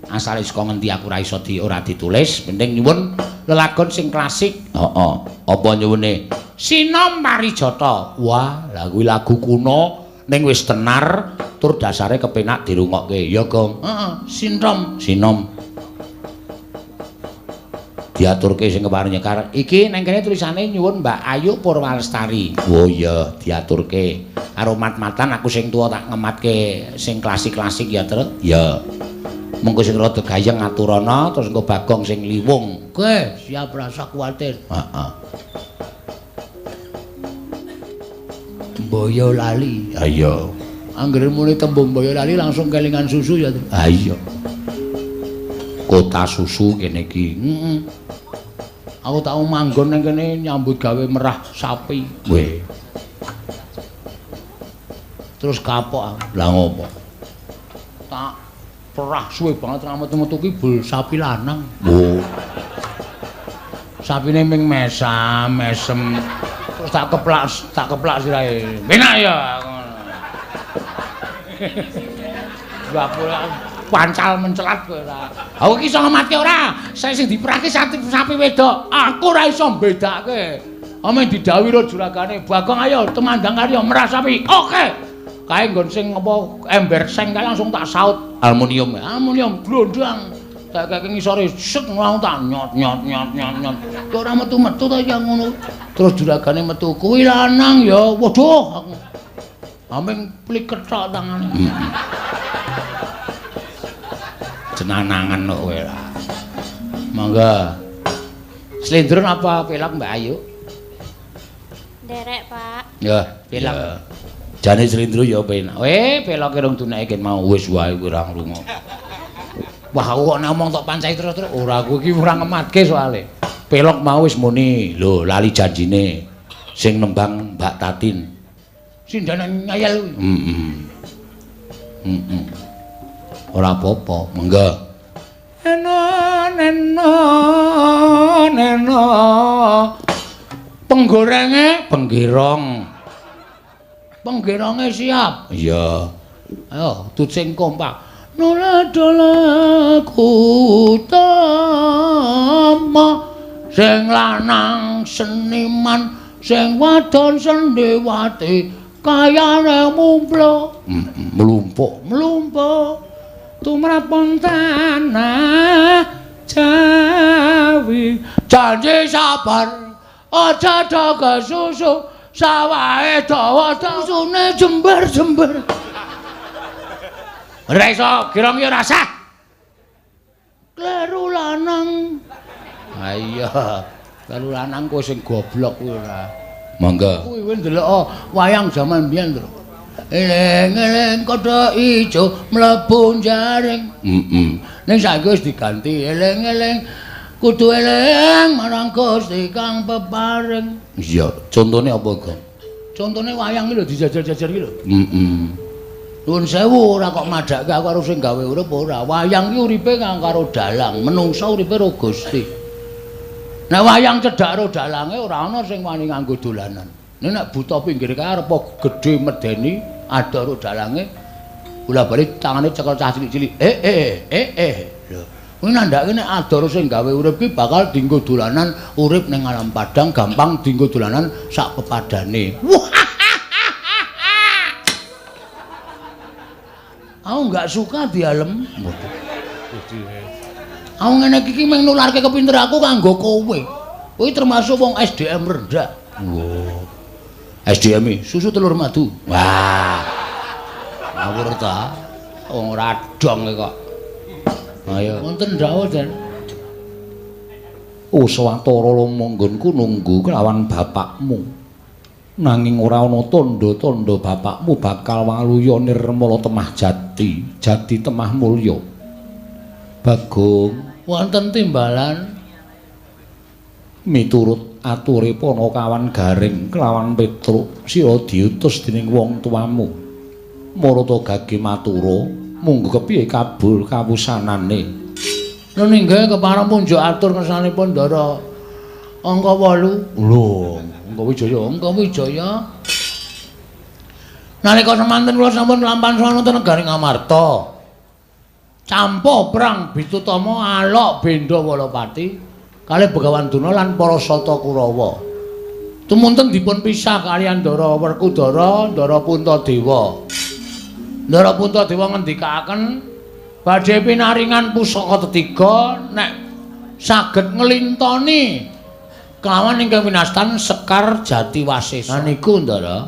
Asale saka ngendi aku ora iso di ora ditulis, penting nyuwun lelagon sing klasik. Heeh. Apa nyuwune? Sinom Parijata. Wah, lha kuwi lagu kuno ning wis tenar tur dasare kepenak dirungokke. Ya, Gong. Heeh, Sinom. Sinom. Diaturke sing kepareng nyekar. Iki nang kene tulisane nyuwun Mbak Ayu Purwalestari. Oh iya, diaturke. Karo mat-matan aku sing tuwa tak ngematke sing klasik-klasik ya, Truk. Ya. Mengko sing rada gayeng ngaturana, terus engko Bagong sing liwung. Oke, siap rasa kuwatir. Heeh. Boyolali. Ha iya. Anggere muni tembung Boyolali langsung kelingan susu ya, Truk. Ha iya. Kota susu kene iki. Heeh. Aku tau manggon nang kene nyambut gawe merah sapi. Weh. Terus kapok aku. Lah ngopo? Tak perah suwe banget ra metu-metu ki bul sapi lanang. Oh. Sapine ming mesam, mesem. Terus tak keplak sirahe. Penak ya ngono. Dapur pancal mencelat kowe ora. Aku iki iso ngematke ora? Saya sing diperahke sapi wedok. Aku ora iso mbedake. Ame didhawuhi karo juragane, "Bagong ayo temandang karya merah sapi." Oke. Kae nggon sing apa ember seng kae langsung tak saut aluminium. Aluminium glondang. Tak keke ngisore set langsung tak nyot nyot nyot nyot nyot. Kok ora metu-metu ta ya ngono. Terus juragane metu kuwi lanang ya. Waduh aku. Aming pliket tok tangane. Jenanangan kok kowe lah. Monggo. Slendro apa pelok Mbak Ayu? Nderek, Pak. Ya, pelok. Jane slendro ya penak. Peloke rong duneke mau wis wae kowe ora ngrungu. Wah, aku kok nek omong tok pancai terus-terus ora aku iki ora ngematke soalé. Pelok mau wis muni. Lho, lali janjine. Sing nembang Mbak Tatin. Sindane ngayal kuwi. Heeh. Heeh. Ora apa-apa, monggo. Eno neno neno. Penggorenge penggerong. Penggeronge siap. Iya. Ayo tucing kompak. Nula dola kutama sing lanang seniman sing wadon sendewati kayane mumplo mlumpuk mlumpuk tumrap tanah Jawi janji sabar aja do kesusu sawahe dawa susune jember-jember. Ora iso girong ya ora sah. Kleru lanang. Ha iya, kleru lanang kowe sing goblok kuwi ora. Monggo. Kuwi kowe ndelok wayang jaman biyen lho. Eling-eling kodho ijo mlebu jaring. Heeh. Ning saiki wis diganti eling-eling kudu eling marang Gusti kang peparing. Iya, contone apa, Gong? Contone wayang iki lho dijajar-jajar iki lho. Heeh. Nuwun sewu ora kok madhakke aku karo sing gawe urip ora. Wayang iki uripe kang karo dalang, menungsa uripe karo Gusti. Nek wayang cedhak karo dalange ora ana sing wani nganggo dolanan. Nek buta pinggir kae arep gedhe medeni ada karo dalange bola-bali tangane cekel cah cilik-cilik. Lho, kuwi nandhake nek ada sing gawe urip ki bakal dienggo dolanan urip ning alam padang gampang dienggo dolanan sak pepadane. Wah. Aku enggak suka dialem. Aku ngene iki mung nularke kepinter aku kanggo kowe. Kowe termasuk wong SDM rendah. Lho. SDM -e, susu telur madu. Wah. Ngawur ta. Wong ora dong kok. Ayo. Wonten dawuh, Den. Uswatara lumanggonku nunggu kelawan bapakmu. Nanging ora ana tandha-tandha bapakmu bakal waluya nirmala temah jati, jati temah mulya. Bagong, wonten timbalan miturut ature Panakawan Garing kelawan Petruk, sira diutus dening wong tuamu. Marata gage matura, munggo kepiye kabul kawusanane. Nun inggih kepareng punjuk atur kersanipun Ndara angka 8. Lho, Angka Wijaya, Angka Wijaya. Nalika semanten kula sampun nglampahan sowan wonten negari Ngamarta. Campa perang Bitutama alok benda Walapati kalih Begawan Durna lan para Sata Kurawa. Tumunten dipun pisah kaliyan Ndara Werkudara, Ndara Puntadewa. Ndara Puntadewa ngendikaaken badhe pinaringan pusaka tetiga nek saged nglintoni kelawan ingkang winastan Sekar Jatiwasesa. Lah niku Ndara.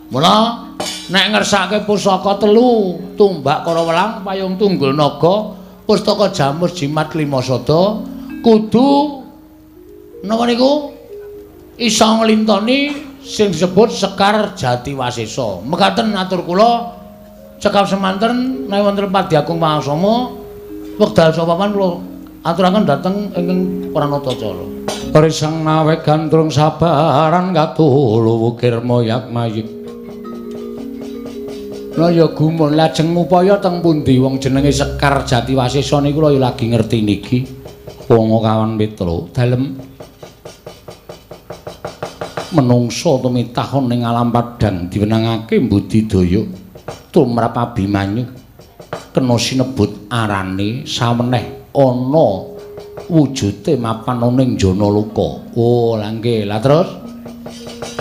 Mula nek ngersake pusaka telu, tumbak Karawelang, payung tunggul naga, pustaka jamus jimat lima sada, kudu napa niku iso nglintoni sing disebut Sekar Jatiwasesa. Mekaten atur kula cekap semanten menawi wonten Padyagung Pangasama wekdal sapapan kula aturaken dhateng ingkang Pranatacala. Risang nawe gandrung sabaran katulu wukir moyak mayik. Lah ya gumun lajeng ngupaya teng pundi wong jenenge Sekar Jatiwasesa niku lho ya lagi ngerti niki. Wong kawan Petro dalem menungsa tumitah ning alam padhang diwenangake mbudidaya tumrap Abimanyu kena sinebut arane saweneh ana wujude mapan ning jana loka. Oh, lha nggih. Lah terus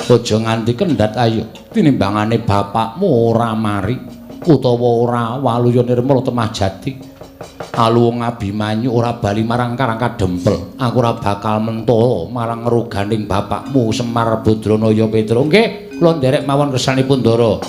Aja nganti kendhat ayo. Tinimbangane bapakmu ora mari utawa ora waluya nirmala temah jati. Aluwung Abimanyu ora bali marang Karang Kadempel. Aku ora bakal mentolo marang ngeruganing bapakmu Semar Badranaya Petruk. Nggih, kula nderek mawon kersanipun Ndara.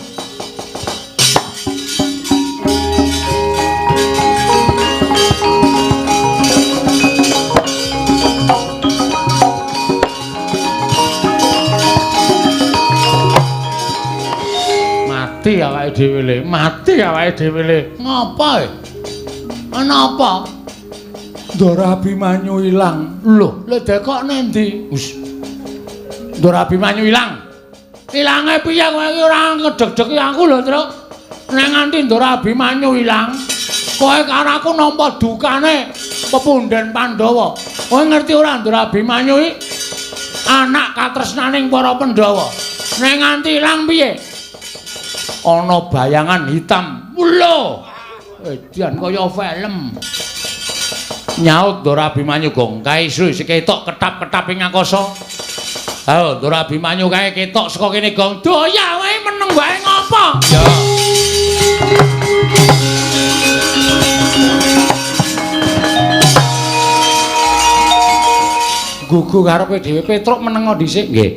Mati awake dhewe le, mati awake dhewe le. Ngapa e? Ana apa? Ndara Abimanyu ilang. Lho, lho dekok nendi? Wis. Ndara Abimanyu ilang. Ilange piye kowe iki ora ngedeg-degi aku lho, Truk. Nek nganti Ndara Abimanyu ilang, kowe karo aku nampa dukane pepundhen Pandhawa. Kowe ngerti ora Ndara Abimanyu iki anak katresnaning para Pandhawa. Nek nganti ilang piye? Ana bayangan hitam. Lho. Edian kaya film. Nyaut Ndara Abimanyu gong kae isih ketok ketap-ketap ing angkasa. Ayo Ndara Abimanyu kae ketok saka kene gong. Doya wae meneng wae ngopo? Ya. Gugu karepe dhewe Petruk menengo dhisik. Nggih.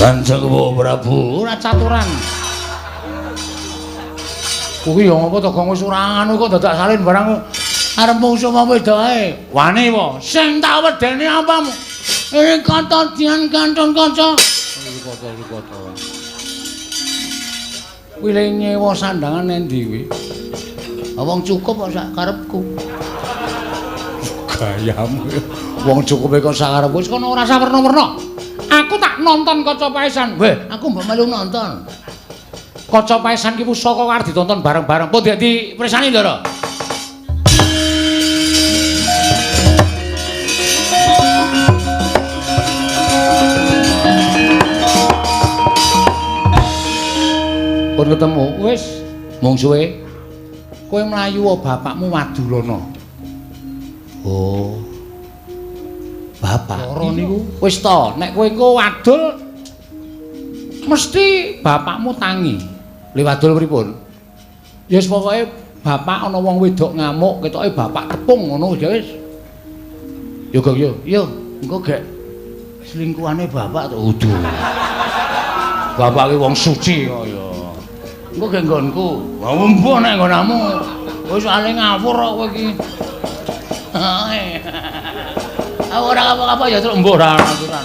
Kanjeng Prabu ora caturan. Kuwi ya ngopo to gong wis ora anu kok dadak salin barang arep mungsuh apa wedoke. Wani po. Sing tak wedeni apamu? Ini kata dian kantun kaca. Kata. Kuwi le nyewa sandangan endi kuwi? Wong cukup kok sak karepku. Gayamu. Wong cukupe kok sak karepku wis kono ora usah werna-werna. Aku tak nonton Kaca Paesan. Weh, aku mbok melu nonton. Kaca Paesan ki pusaka kok arep ditonton bareng-bareng. Pun dadi presani, Ndara. Pun ketemu, wis mungsuhe. Kowe mlayu bapakmu Wadulana. Oh. Bapak loro niku wis to, nek kowe engko wadul mesti bapakmu tangi. Li wadul pripun? Ya wis pokoke bapak ana wong wedok ngamuk, ketoke bapak tepung ngono ya wis. Yo Gong yo, yo engko gek selingkuhane bapak to. Udu. Bapak ki wong suci kok ya. Engko gek nggonku. Wah mbuh nek nggonamu. Wis ale ngawur kok kowe iki. Aku ora apa-apa ya truk mbuh ora aturan.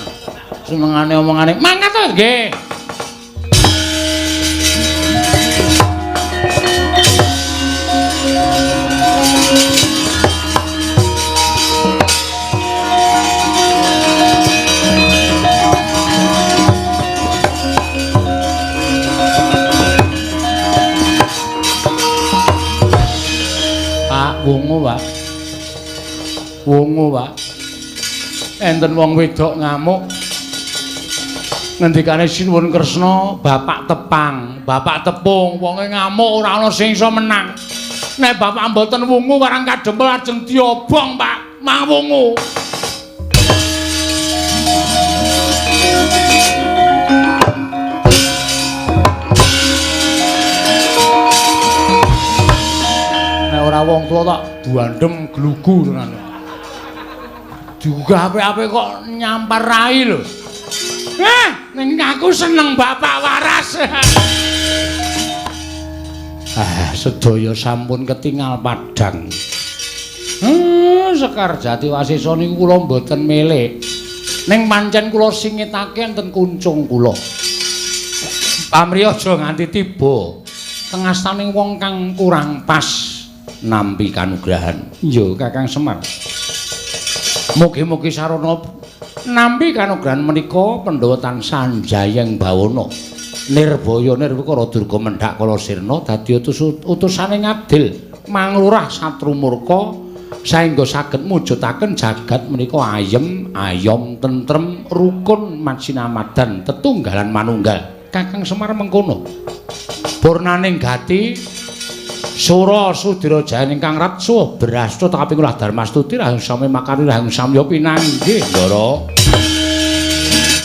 Senengane omongane mangkat to nggih. Pak wungu, Pak. Wungu, Pak. Enten wong wedok ngamuk. Ngendikane Sinuwun Kresna, bapak tepang, bapak tepung, wonge ngamuk ora ana sing iso menang. Nek bapak mboten wungu warang kadempel ajeng diobong, Pak. Mang wungu. Nek ora wong tuwa tak duandem glugu tenan. Diugah apik-apik kok nyampar rai lho. Ning aku seneng bapak waras. Ah, sedaya sampun ketingal padhang. Sekar Jati Wasesa niku kula mboten melek. Ning pancen kula singitake enten kuncung kula. Pamrih aja nganti tiba tengastaning wong kang kurang pas nampi kanugrahan. Iya, Kakang Semar. Mugi-mugi sarana nampi kanugrahan menika Pandhawa tansah njayeng bawana. Nirbaya nirwikara durga mendhak kala sirna dadi utusane ngadil manglurah satru murka saengga saged mujudaken jagat menika ayem, ayom, tentrem, rukun, macinamadan, tetunggalan manunggal. Kakang Semar mengkono. Purnaning gati Sura Sudira Jayan ingkang ratsuh brasta kaping ulah Darmastuti raheng sami makari raheng samya pinanggih, Ndara.